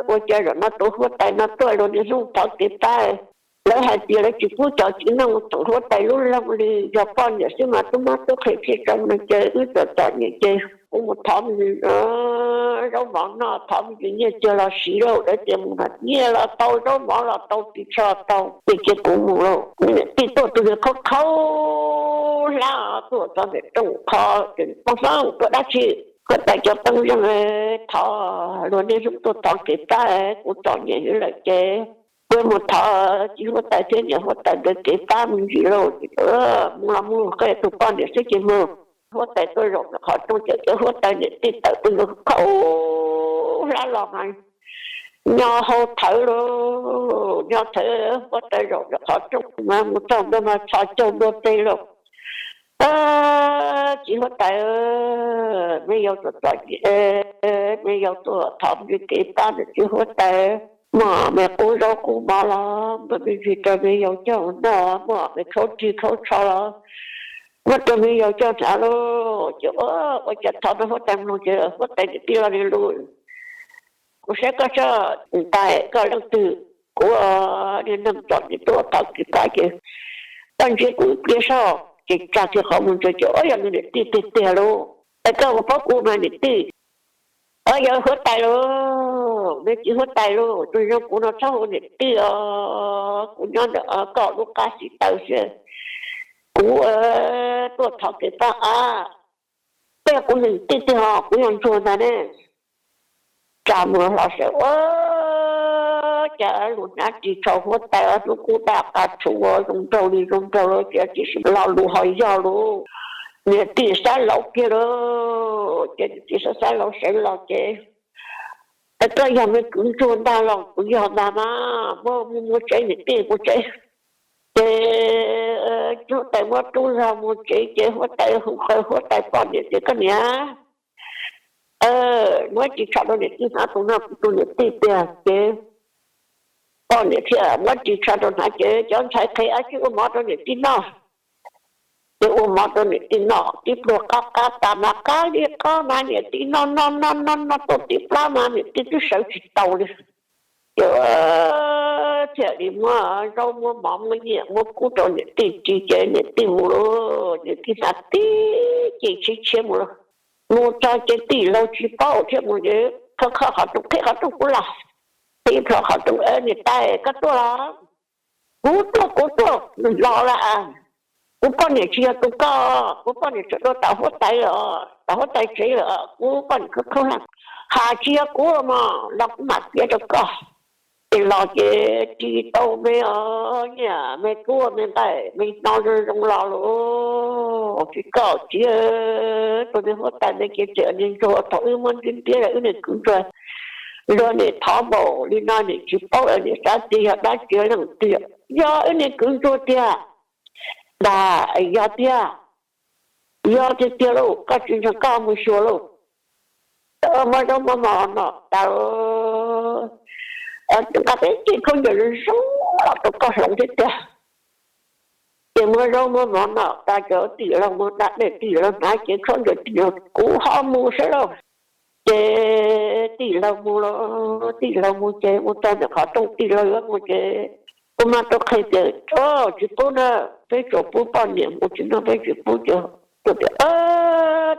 ua cas zaum no tus huab tais no tuaj luag niaj hnub thov kev pab? Lawv hais tias lawv tsis pub cov txiv neej txeem huab tais lub loog li, yog poj niam xwb mas tub mab tub qhe thiaj tso no ces wb txom txom nyem ces kuv mus thov me ntsis zaub mov noj, thov me ntsis nyiaj txiag los siv lauj. Lawv tias mus mas nyiaj los tau, zaub mov los tau, ris tsho tau, ces cia kuv mus lauj. Niam tij tuaj tus niag qhaub qhaub hlab tuaj txog ntawm rooj qho, Poj Hmoob, tuaj dab tsi? Huab tais cov pej xeem thov luag niaj hnub tuaj thov kev pab, kuv txom nyem heev lawm ces kuv mus thov txiv huab tais thiab niam huab tais nkawd kev pab me ntsis lauj. Ces mus los mus, qhia tus poj niam xwb ces mus. Huab tais tuaj zaum ntawm qhov rooj ces huab tais niam tij tawm tus niag qhaub hlab los mas nyo hau thawv lauj, nyo thawv. Huab tais zaum ntawm qhov rooj mas mus txog ntawd mas txhos caug ntua tes lauj. Txiv huab tais, me yau txom txom nyem, me yau tuaj thov me kev pab ntawm txiv huab tais, muaj me qub zaub qub mov los muab me ntsis rau me yau coj noj, muaj me khaub ris khaub tsho los muab rau me yau coj hnav lauj. Ces ua cas thov no huab tais mloog ces huab tais niam tij los li lus Kuv saib koj tso, ntais koj leej twg? Kuv niag neeg tsom ntsis tuaj thov kev pab ces koj ntsia kuv ib pliag saib. Ces tsa kiag qhov muag ntsia ces ua yog nws niam tij tiag tiag lauj. Es koj mus paub kuv mas niam tij. Ua yog huab tais lauj, me txiv huab tais lauj, tus zoo kuv no txhob hu niam tij os, kuv nyob ntawm koj lub qab xib taws xwb. Kuv tuaj thov kev pab ab. Koj yog kuv niam tij tiag os, kuv yog ntsuag ntag ne. Tsa muag hlo saib ua cas lus hnab ris tsho huab tais ob hnub kub daj qas tshum ua zoo nraug li zoo nraug lawm tias tib si lo lus ho yog lus. Niam tij xab lauv kiag lauj, ces niam tij xab xab lauv sawv los ces, es koj yog me kwv ntsuag ntag los? Kuv yog ntag mas, muab mus tsev niam tij mus tsev. Ces huab tais muab rub zog mus tsev ces huab tais hu qw huab tais poj niam tias koj niam, muab ris tsho rau niam tij hnav tus no, kuv tus niam tij tiag. Ces poj niam thiaj muab ris tsho rau hnav ces cov ntxhais qhev ab tsi ua mov rau niam tij noj. Ces ua mov rau niam tij noj tib pluag qab qab tas mas qab li qab mas niam tij noj noj noj noj noj tuaj tib plab mas niam tij twb sawv tsis tau li. Ces thiaj li muab zaub muab mov muab nyiaj muab kub rau niam tij ris ces niam tij mus lauj, niam tij hnav tib ce tshiab tshiab mus lauj. Mus txog ces tij laug tsis paub thiab mus ces khawb khawb qhov rooj, qhib qhov rooj kuv los. Qhib plho qhov rooj, niam tais koj tuaj los? Kuv tuaj, kuv tuaj los lawm. Kuv poj niam tsis yog tus koj, kuv poj niam tseem dua tom huab tais lawm, tom huab tais tsev lawm, kuv poj niam khawb khawb hla. Hais tsis yog kuv mas los kuv mam piav rau koj. Ces los ces ris tau me os, nyiaj me kub me nqaij me no zoo zoo los lawm. Tsis koj tsis, tus niag huab tais me ces tseem niag ntsuag thaum wb muab ntiab ntiab wb niag kwv ntsuag, luag niam thov npaum li no niam tsis paub niam xav tias yog dab tsi leej twg. Yog wb niag kwv ntsuag tiag. Ntag, yog tiag. Yog tiag tiag lauj, koj tsis ntseeg koj mus xyuas lauj. Muab zaub muab mov no tas, nqa peb txij khaub ncaws zoo los rau koj hloov thiab tiag. Ces muab zaub muab mov no tas ces tij laug mus da dej, tij laug hnav cev khaub ncaws, tij laug, kuv ho mus saib lauj. Ces tij laug mus lauj, tij laug mus ces mus txog ntawm qhov rooj tij laug yuav mus ces kuv mam tuaj qhia tias tsis pub na, peb tsuas pub poj niam mus tsis noj, peb tsis pub ces, tias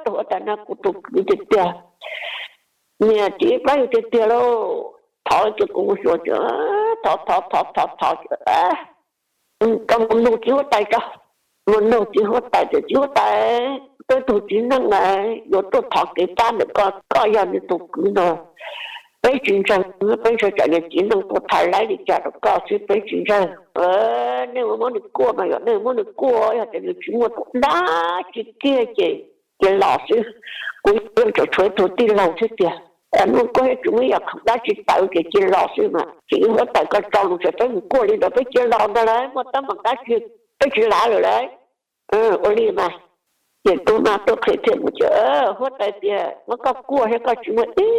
tus huab tais no kuv tus kwv tiag tiag, niam txiv plab yug tiag tiag lauj. Thov ces kuv mus xyuas ces thov thov thov thov thov ces tau mus nug txiv huab tais tso. Mus nug txiv huab tais tias txiv huab tais, peb tug txiv neej na yuav tuaj thov kev pab ntawm koj, koj yog nws tus kwv no, peb tsis ntseeg, peb ntshai tsam niag txiv neej tuaj thaiv laib li cas rau koj xwb, peb tsis ntseeg. Nej ua muab nws kuaj mas yog nej muab nws kuaj, yog tias nws tsis muaj tus dab tsi kiag ces cia los xwb. Kuv yeej tseem tshuav ib tug tij laug thiab tiag, muaj kuaj thiab tsis muaj ib yam khoom dab tsi tawv ces cia los xwb mas. Txiv huab tais, koj tso lus tsam peb mus kuaj li ntawd peb cia los ntag lauj, muaj teeb meem dab tsi peb tsis lav lawm lauj. Ua li mas. Ces tub mab tuaj qhia thiaj mus ces huab tais tias muab koj kuaj thiab koj tsis muaj ib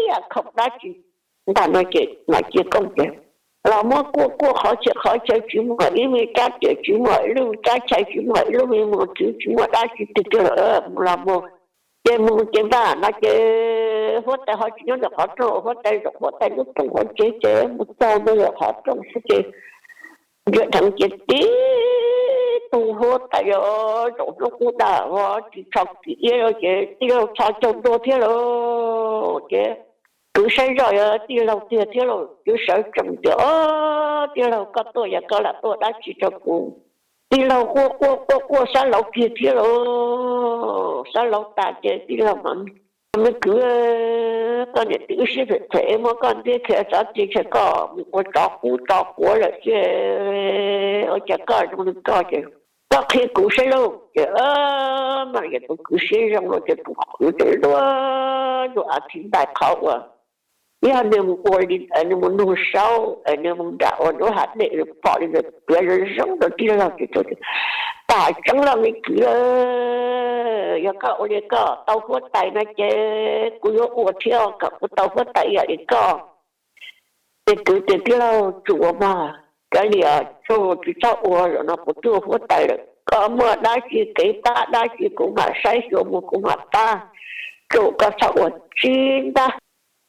yam khoom dab tsi ntag no ces mam cia koob ces los muab kuaj kuaj qhov txhia qhov chaw tsis muaj ib me rab riam, tsis muaj ib lub me rab chais, tsis muaj ib lub me mus txwv, tsis muaj dab tsi tiag tiag lawm, mus los mus. Ces mus ces npaj no ces huab tais ho tsis nyob ntawm qhov rooj, huab tais zaum huab tais lub rooj hauv tsev ces mus txog ntawm qhov rooj xwb ces ntsia dheev ces tib tug huab tais zaum hnub qub dag vov ris tsho kim iab ces tij laug txhos caug ntua thiab lauj. Ces kwv saib zoj yog tij laug tiag thiab lauj, kwv sawv tsees tias o, tij laug koj tuaj yog koj lam tuaj dab tsi rau kuv? Tij laug quaj quaj quaj quaj xab lauv kiag thiab lauj, xab lauv tas ces tij laug mas, me kwv, koj niam tij wb sib phem phem muab koj ntiab khiav txov txi tsam koj mus ua tsov qub tsov quav lawm xwb, ua cas koj zoo li koj ces koj qhia kuv saib lauj. Ces mas yog tus kwv siab zoo los ces tus kwv ces luag luag a thiv ntais qhov uas yog nws mus ua li, nws mus nug saub, nws mus nram uas nws lub hav dej pom li ntawd piav zoo zoo rau tij laug ces tas tseeb los me kwv, yog koj ua li koj tau huab tais no ces kuv yuav ua thiab kom kuv tau huab tais ib yam li koj. Ces kwv tias tij laug tsuas mas, kav liam tsuj tsis txhob ua, zaum no kuv twb ua huab tais lawm, koj muaj dab tsi kev pab dab tsi kuv mam saib xyuas mus kuv mam pab, tsuas koj txhob ua tsis ntab.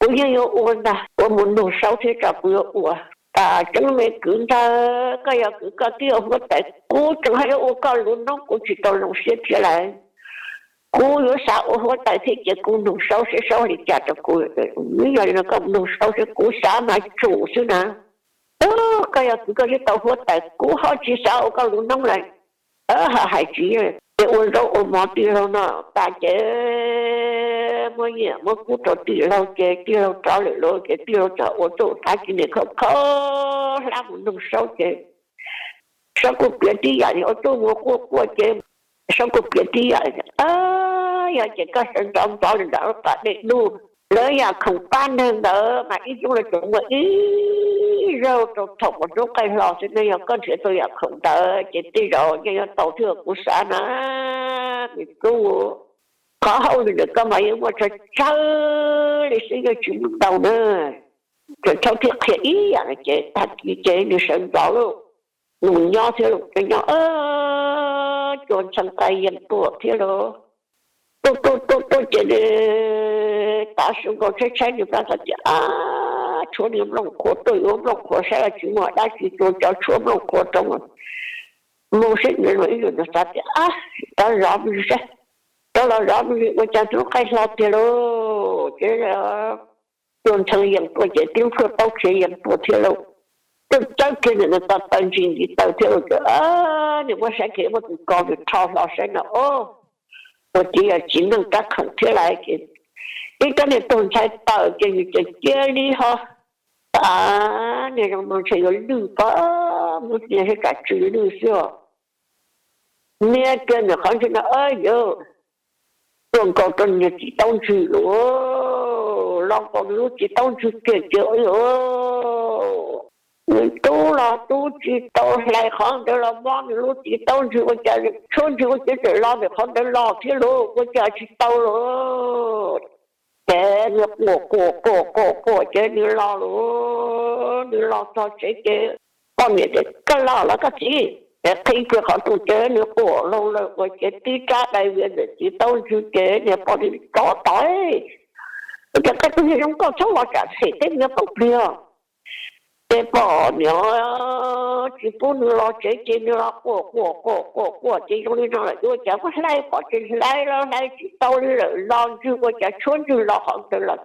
Kuv yeej yuav ua ntag, ua mus nug Saub thiab tso kuv yuav ua. Tseeb me kwv ntag, koj yog kwv koj twb ua huab tais, kuv tseem hais yuav ua koj lub noob kuv tsis tau zoo siab thiab lawm. Kuv yuav xav ua huab tais thiab ces kuv nug Saub seb Saub li cas rau kuv. Yog li no koj mus nug Saub seb, kuv xav mas tsum xwb na. Koj yog kwv koj twb tau huab tais, kuv ho tsis xav ua koj lub noob lawm. Hais tsis, ces ua zaub ua mov tij laug no tas ces muab nyiaj muab kub rau tij laug ces tij laug rov lawm lauj ces tij laug txawm ua txuj tab sis niam khov kho hlab mus nug Saub ces Saub kuj piav tib yam li ua txuj mus quaj quaj ces Saub kuj piav tib yam li, yog ces koj sawv ntxov ntxov li ntawm lub pas dej dub, lawv yam khoom pab neeg ntawd mas ib hnub lawv tsuas muaj ib zaug rau thaum uas hnub qaij hlo xwb ne, yog koj nrhiav tau yam khoom ntawd ces tej zaum yeej yuav tau thiab kuv xav na. Nws tub, qhov hauj lwm ntawm koj mas yeej muaj tsawg tsawg li xwb yeej tsis muaj ntau na. Txawm Thaub thiaj qhia ib yam no ces tag kis ces nws sawv ntxov lauj, nws mus nyob thiab lauj, nyob cua ntxhee qa yees tuaj thiab lauj. Tuaj tuaj tuaj tuaj ces nws tav su nkaus tshaib tshaib nws pab xav tias, tshuav nws nplooj qhuav tuaj yuav nplooj qhuav saib los tsis muaj dab tsi, tuaj cov tshuab nplooj qhuav rau mus seb nws ib yam nws xav tias, rov zov me ntsis seb, rov los zov me ntsis ua cas hnub qaij hlo tiag lauj ces cua ntxhee yees tuaj ces tib lub tshuaj taub khiav yees tuaj thiab lauj. Tuaj txawb kiag ntawm nws tau taw ntsis ntiv taw thiab lauj ces nws muab saib kiag muaj tus ko nws rho hlo saib no, ua ciav yog txiv neej rab khoom thiab lauj ces ib rab niag tuag ntshai tawm ces nws ces cia li ho tas niag zoo no ntshe yuav lwj ko, muab niag sab tsam tsw lwj xwb os. Niag kiag nws qhov ntsej no yuav tuaj nkaus rau nws txiv taub ntswg lauj, los nkaus nws lub txiv taub ntswg kiag ces nws tub los tub tsis tau hlais qhov ntawd los mob nws lub txiv taub ntswg ua cas tshuab ntswg ua ciav txawm los ntawm qhov ntawd los thiab lauj, ua cas tsis tau lauj. Ces nws quaj quaj quaj quaj quaj ces nws los lauj, nws los txog tsev ces poj niam tias, koj los los koj txiv? Ces qhib kiag qhov rooj ces nws quaj laug lawm ua ces tib rab dai vias ntawm txiv taub ntswg ces niag poj niam rov tod, ua cas koj tug niag zoo nkauj txhob los tsam phem teb niag poob plig. Ces poj niam tsis pub nws los tsev ces nws los quaj quaj quaj quaj quaj ces zoo li no lawm ua cas muab hlais pov tseg hlais los hlais tsis tau li lawm, los ntswg ua cas tshuab ntswg los qhov ntawd lawm.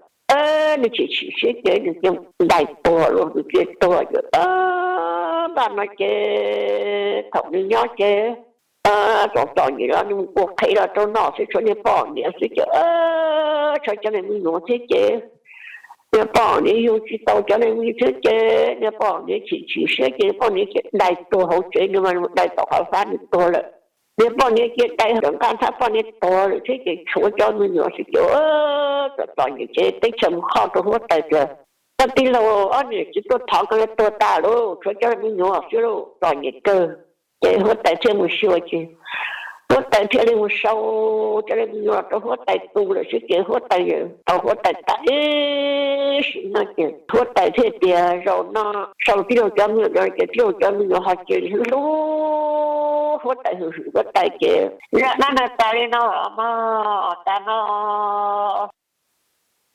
Nws chim chim siab ces nws cia li tuag lauj, nws cia li tuag ces npaj no ces thaum nws nyob ces txom txom nyem los nws mus ua qhev los rau noj xwb, tshuav niag poj niam xwb ces tshuav cov niag me nyuam thiab ces niag poj niam yug tsis tau cov niag me nyuam thiab ces niag poj niam chim chim siab ces niag poj niam cia li dai tuag hauv tsev, nws mas dai tom qhov fab nws tuag lawm. Niag poj niam cia li dai tom nqaj nthab poj niam tuag lawm thiab ces tshuav cov me nyuam xwb ces txom txom nyem ces teb chaws mus qhov rau huab tais tias, koj tij laug, ob niam txiv tuaj thov koj tuag tas lauj, tshuav cov me nyuam xwb lauj, txom nyem kawg. Ces huab tais thiaj mus xyuas ces huab tais thiaj li mus sau cov me nyuam rau huab tais tu lawm xwb ces huab tais tau huab tais tas ib sim no ces huab tais thiaj tias zaum no sau tij laug cov me nyuam ces tij laug cov me nyuam ho cia li hlub hlub huab tais, hwm hwm huab tais ces zaj dab neeg tas li no mog, tas no.